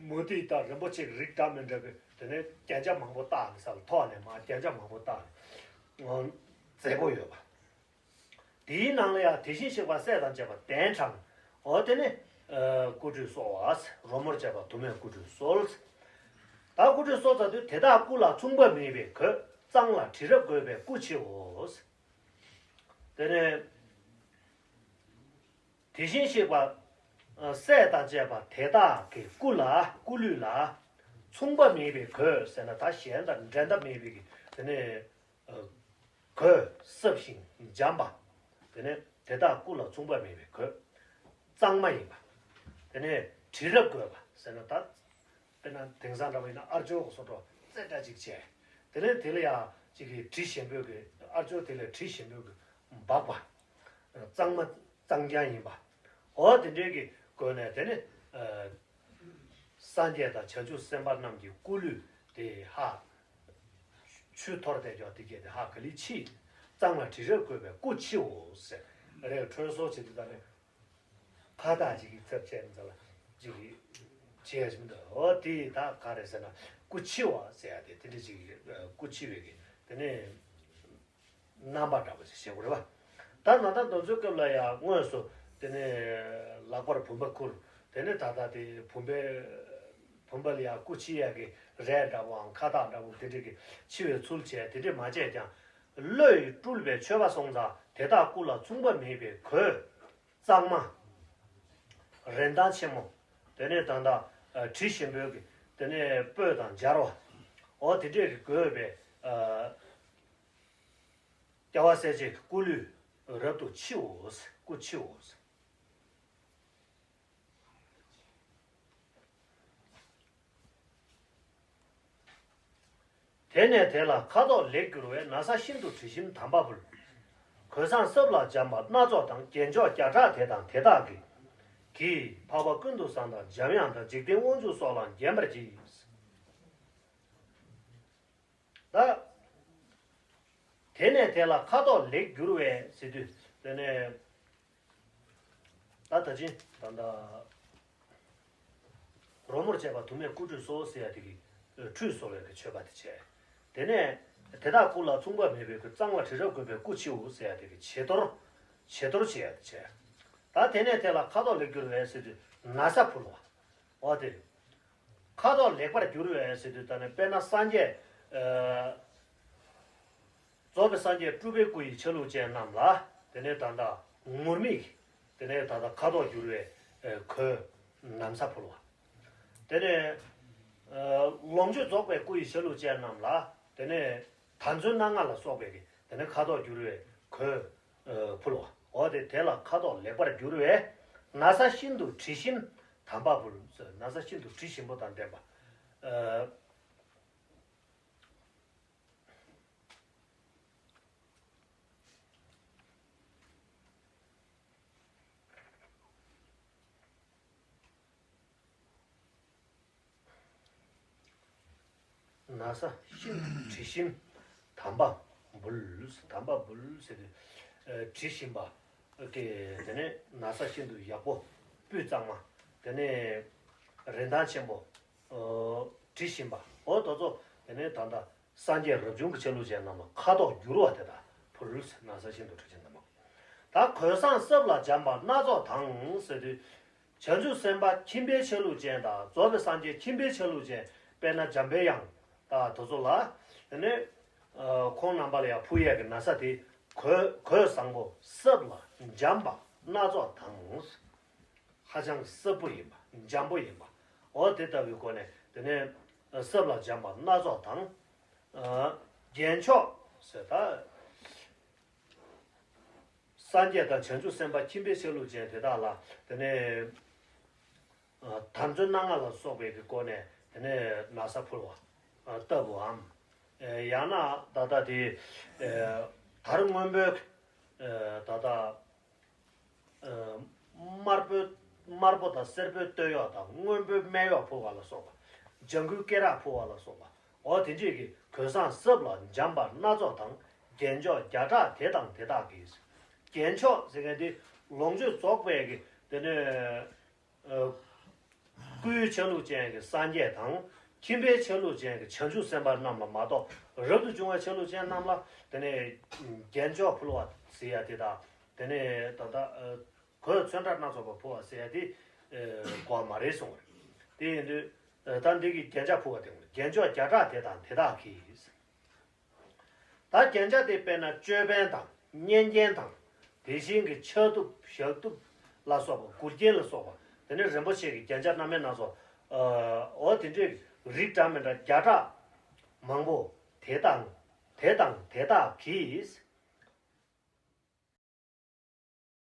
མུ་ཏིག་དང་རིན་པོ་ཆེ་གི་རིགས་འདྲ་མི་འདྲ་བའི་དེ་ནས་རྒྱན་ཆ་མང་པོ་བཏགས་ནས་ས་ལ་ཐོག་ནས་མ་རྒྱན་ཆ་མང་པོ་བཏགས་ནས་མཛེས་པོ་ཡོད་པ། དེའི་ནང་ལ་ཡང་དེ་བཞིན་གཤེགས་པ་སྲས་དང་བཅས་པ་གདན་དྲངས། འོ་དེ་ནས་སྐུ་ཁྲུས་གསོལ་བ། རོལ་མོར་བཅས་པ་དུ་མས་སྐུ་ཁྲུས་གསོལ། ད་སྐུ་ཁྲུས་གསོལ་ཚར་དུས་དེ་དག་སྐུ་ལ་མཚུངས་པ་མེད་པའི་གོས་གཙང་ལ་དྲི་རབ་བགོས་པའི་སྐུ་ཕྱིའོ། དེ་ནས་དེ་བཞིན་གཤེགས་པ་སྲས་དང་བཅས་པ་དེ་དག་གི་སྐུ་ལ་སྐུ་ལུས་ལ་མཚུངས་པ་མེད་པའི་གོས་ཟེར་ན་ད་གཞན་དང་འགྲན་ཟླ་མེད་པའི་གི་དེ་ནས་གོས་སྲབ་ཞིང་འཇམ་པ། དེ་ནས་དེ་དག་སྐུ་ལ་མཚུངས་པ་མེད་པའི་གོས་གཙང་མ་ཡིན་པ། དེ་ནས་དྲི་རབ་བགོས་པ་ཟེར་ན་ད། དཔེར་ན་དེང་སང་འདྲ་བ་ཡིན་ན་ཨ་ཅོ་གི་བཟོ་གྲྭ་རྩེ་གྲ་ཅིག་བྱས། དེ་ནས་དེ་ལ་ཡང་ཅིག་གི་དྲི་ཞིམ་པོས་གི་ཨ་ཅོ་དེ་ལ་དྲི་ཞིམ་པོས་གི་འབག་པ། གཙང་མ་གཙང་རྐྱང་ཡིན་པ། འོ་དེ་འདྲའི་གི་སྒོ་ནས་དེ་ནི་སངས་རྒྱས་དང་བྱང་ཆུབ་སེམས་དཔའ་རྣམས་ཀྱི་སྐུ་ལུས་དེ་ཧ། ཆུ་འཐོར་བསྡད་ཀྱོག་དེ་གས་དེ་ཧ་ག་ལི་ཕྱིས། གཙང་ལ་དྲི་རབ་བགོས་པའི་སྐུ་ཕྱིའོ་ཟེར། རེད་ཁྲོན་གསོལ་བྱེད་དུས་ད་ནི། ཁ་བཏགས་ཅིག་གི་ཚབ་བྱས་ནས་ལ་ཅིག་གི་ བྱེད་ཡ་ཞིག་མི་འདུག་འོ་དེ་ད་ག་རེ་ཟེར་ན་སྐུ་འཆི་བ་ཟེར་ཡ་དེ་དེ་འདྲ་ཅིག་སྐུ་འཆི་བའི་གི་དེ་ནས་རྣམ་པ་འདྲ་པོ་ཞིག་བྱེད་དགོས་རེད་པ། ད་ན་ད་དེ་ཚོའི་སྐབས་ལ་ཡང་དངོས་སུ་དེ་ནས་ལག་པར་བུམ་པ་ཁུར། དེ་ནས་ད་ལྟ་དེ་བུམ་པའི་བུམ་པ་ལ་ཡང་སྐུ་འཆི་ཡ་གི་རས་འདྲ་པོའམ་ཁ་བཏགས་འདྲ་པོ་དེ་འདྲ་གི་འཆི་བའི་ཚུལ་བྱས་དེ་འདྲ་མ་བྱས་ཀྱང་། བློ་ཡིས་སྤྲུལ་པའི་མཆོད་པ་སོང་ཙང་དེ་དག་སྐུ་ལ་མཚུངས་པ་མེད་པའི་གོས་གཙང་མ། རིན་ཐང་ཆེན་མོ། དེ་ནས་ད་ལྟ་དྲི་ཞིམ་པོའི་གི་དེ་ནས་སྤོས་དང་སྦྱར་བ། འོ་དེ་འདྲས་གི་བགོས་པའི་རྒྱལ་བ་སྲས་བཅས་ཀྱི་སྐུ་ལུས་རབ་ཏུ་འཆིའོ། སྐུ་འཆིའོ། དེ་ནས་དེ་ལ་ཁ་དོག་ལེགས་བསྒྱུར་བས་ན་ཚ་ཤིན་ཏུ་དྲི་ཞིམ་དམ་པ་ཕུལ། གོས་བཟང་སྲབ་ལ་འཇམ་པ་སྣ་ཚོགས་དང་རྒྱན་མཆོག་བརྒྱ་ཕྲག་དེ་དང་དེ་དག་གིས། གིས་འཕགས་པ་ཀུན་ཏུ་བཟང་དང་འཇམ་དབྱངས་དང་འཇིག་རྟེན་དབང་ཕྱུག་སོགས་ལ་བརྒྱན་པར་བགྱི། ད། དེ་ནས་དེ་ལ་ཁ་དོག་ལེགས་བསྒྱུར་བས་ཟེར་དུས་དེ་ནས་ད་ད་ཅི་ད་ད་རོལ་མོར་བཅས་པ་དུ་མས་སྐུ་ཁྲུས་གསོལ་ཟེར་ཡ་དེ་གི་ཁྲུས་གསོལ་བའི་གི་མཆོད་པ་དེ་བྱས། དེ་ནས་དེ་དག་སྐུ་ལ་མཚུངས་པ་མེད་པའི་གི་གཙང་བ་དྲི་རབ་བཀོད་པའི་སྐུ་འཆིའོ་ཟེར་ཡ་དེ་གི་བྱི་དོར་བྱི་དོར་བྱེད་ཡ་དེ་བྱས། ད་དེ་ནས་དེ་ལ་ཁ་དོག་ལེགས་བསྒྱུར་བས་ཟེར་དུས་ན་བཟའ་ཕུལ་བ། འོ་དེ། ཁ་དོག་ལེགས་པར་བསྒྱུར་བས་ཟེར་དུས་ད་ནི་དཔེར་ན་སངས་རྒྱས། རྫོགས་པའི་སངས་རྒྱས་སྤྲུལ་པའི་སྐུ་ཡི་ཆ་ལུགས་ཅན་རྣམས་ལ་དེ་ནས་ད་ལྟ་ངུར་སྨྲིག་དེ་ནས་ད་ལྟ་ཁ་དོག་བསྒྱུར་བའི་གོས་ན་བཟའ་ཕུལ་བ། དེ་ནས་ལོངས་སྤྱོད་རྫོགས་པའི་སྐུ་ཡི་ཆ་ལུགས་ཅན་རྣམས་ལ་དེ་ནས་དར་ཚོན་སྣ་ལྔ་ལ་སོགས་པའི་དེ་ནས་ཁ་དོག་བསྒྱུར་བའི་གོས། ཕུལ་བ། འོ་དེ་དེ་ལ་ཁ་དོག་ལེགས་པར་བསྒྱུར་བས། ན་བཟའ་ཤིན་ཏུ་དྲི་ཞིམ་དམ་པ་ཕུལ། ན་བཟའ་ཤིན་ཏུ་དྲི་ཞིམ་པོ་དང་ལྡན་པ། ན་བཟའ་ཤིན་ཏུ་དྲི་ཞིམ་དམ་པ་འབུལ། དམ་པ་འབུལ་ཟེར་དུས་དྲི་ཞིམ་པ་གི་དེ་ནས་ན་བཟའ་ཤིན་ཏུ་ཡག་པོ་སྤུས་གཙང་མ། དེ་ནས་རིན་ཐང་ཆེན་པོ་དྲི་ཞིམ་པ་འོ་དེ་ཚོ་དེ་ནས་ད་ལྟ། སངས་རྒྱས་རབ་བྱུང་གི་ཆ་ལུགས་ཅན་རྣམས་ལ་ཁ་དོག་བསྒྱུར་བ་དེ་དག་ཕུལ། ན་བཟའ་ཤིན་ཏུ་དྲི་ཞིམ་དམ་པ། ད་གོས་བཟང་སྲབ་ལ་འཇམ་པ་སྣ་ཚོགས་དང་ཟེར་དུས། བྱང་ཆུབ་སེམས་དཔའ་ཁྱིམ་པའི་ཆ་ལུགས་ཅན་དང་རྫོགས་པའི་སངས་རྒྱས་ཁྱིམ་པའི་ཆ་ལུགས་ཅན་དཔེར་ན་འཇམ་པའི་དབྱངས་དང་དེ་ཚོ་ལ་དེ་ནས་ཁོང་རྣམ་པ་ལ་ཡང་ཕུལ་ཡས་ཀྱི་ན་བཟའ་དེ་གོས་གོས་བཟང་པོ་སྲབ་ལ་འཇམ་པ་སྣ་ཚོགས་དང་། ཧ་ཅང་སྲབ་པོ་ཡིན་པ་འཇམ་པོ་ཡིན་པ་འོ་དེ་ལྟ་བུའི་སྒོ་ནས་དེ་ནས་སྲབ་ལ་འཇམ་པ་སྣ་ཚོགས་དང་། རྒྱན་མཆོག་ཟེར་ད། སངས་རྒྱས་དང་བྱང་ཆུབ་སེམས་དཔའ་ཁྱིམ་པའི་ཆ་ལུགས་ཅན་དེ་དག་ལ་དེ་ནས་དར་ཚོན་སྣ་ལྔ་ལ་སོགས་པའི་གི་སྒོ་ནས་དེ་ནས་ན་བཟའ་ཕུལ་བ་ལྟ་བུའམ། ཡང་ན་ད་ལྟ་དེ་དར་སྔོན་པོའི་ད་ལྟ། དམར་པོའི་དམར་པོ་དང་སེར་པོའི་སྟོད་གཡོགས་དང་སྔོན་པོའི་སྨད་གཡོགས་ཕུལ་བ་ལ་སོགས་པ། ལྗང་གུའི་སྐེ་རགས་ཕུལ་བ་ལ་སོགས་པ། འོ་དེ་འདྲས་ཀྱི་གོས་བཟང་སྲབ་ལ་འཇམ་པ་སྣ་ཚོགས་དང་རྒྱན་མཆོག་བརྒྱ་ཕྲག་དེ་དང་དེ་དག་གིས། རྒྱན་མཆོག་ཟེར་མཁན་དེ་ལོངས་སྤྱོད་རྫོགས་པའི་གི་དེ་ནས། སྐུའི་ཆ་ལུགས་ཅན་གྱི་སངས་རྒྱས་དང་ཁྱིམ་པའི་ཆ་ལུགས་ཅན་གྱི་བྱང་ཆུབ་སེམས་དཔའ་རྣམས་ལ་མ་གཏོགས་རབ་ཏུ་བྱུང་བའི་ཆ་ལུགས་ཅན་རྣམས་ལ་དེ་ནས་རྒྱན་མཆོག་ཕུལ་བ་ཟེར་ཡ་དེ་དང་དེ་ནས་ད་ལྟ་གོས་ཚོན་ཁྲ་སྣ་ཚོགས་པ་ཕུལ་བ་ཟེར་ཡ་དེ་དགོས་མ་རེད་གསུངས་པ་རེད། དེ་ཡིན་དུས་ད་འདི་གི་རྒྱན་ཆ་ཕུལ་བ་དེ་རྒྱན་མཆོག་བརྒྱ་ཕྲག་དེ་དང་དེ་དག་གིས། ད་རྒྱན་ཆ་དེ་དཔེར་ན་ཅོད་པན་དང་སྙན་རྒྱན་དང་དེ་བཞིན་གྱི་ཕྱག་གདུབ་ཞབས་གདུབ་ལ་སོགས་པ་མགུལ་རྒྱན་ལ་སོགས་པ་དེ་ནས་རིན་པོ་ཆེ་གི་རྒྱན་ཆ་སྣ་མིན་སྣ་ཚོགས་འོ་དེ་འདྲའི་རིགས་འདྲ་མི་འདྲ་བརྒྱ་ཕྲག་མང་པོ་དེ་དང་དེ་དང་དེ་དག་གིས་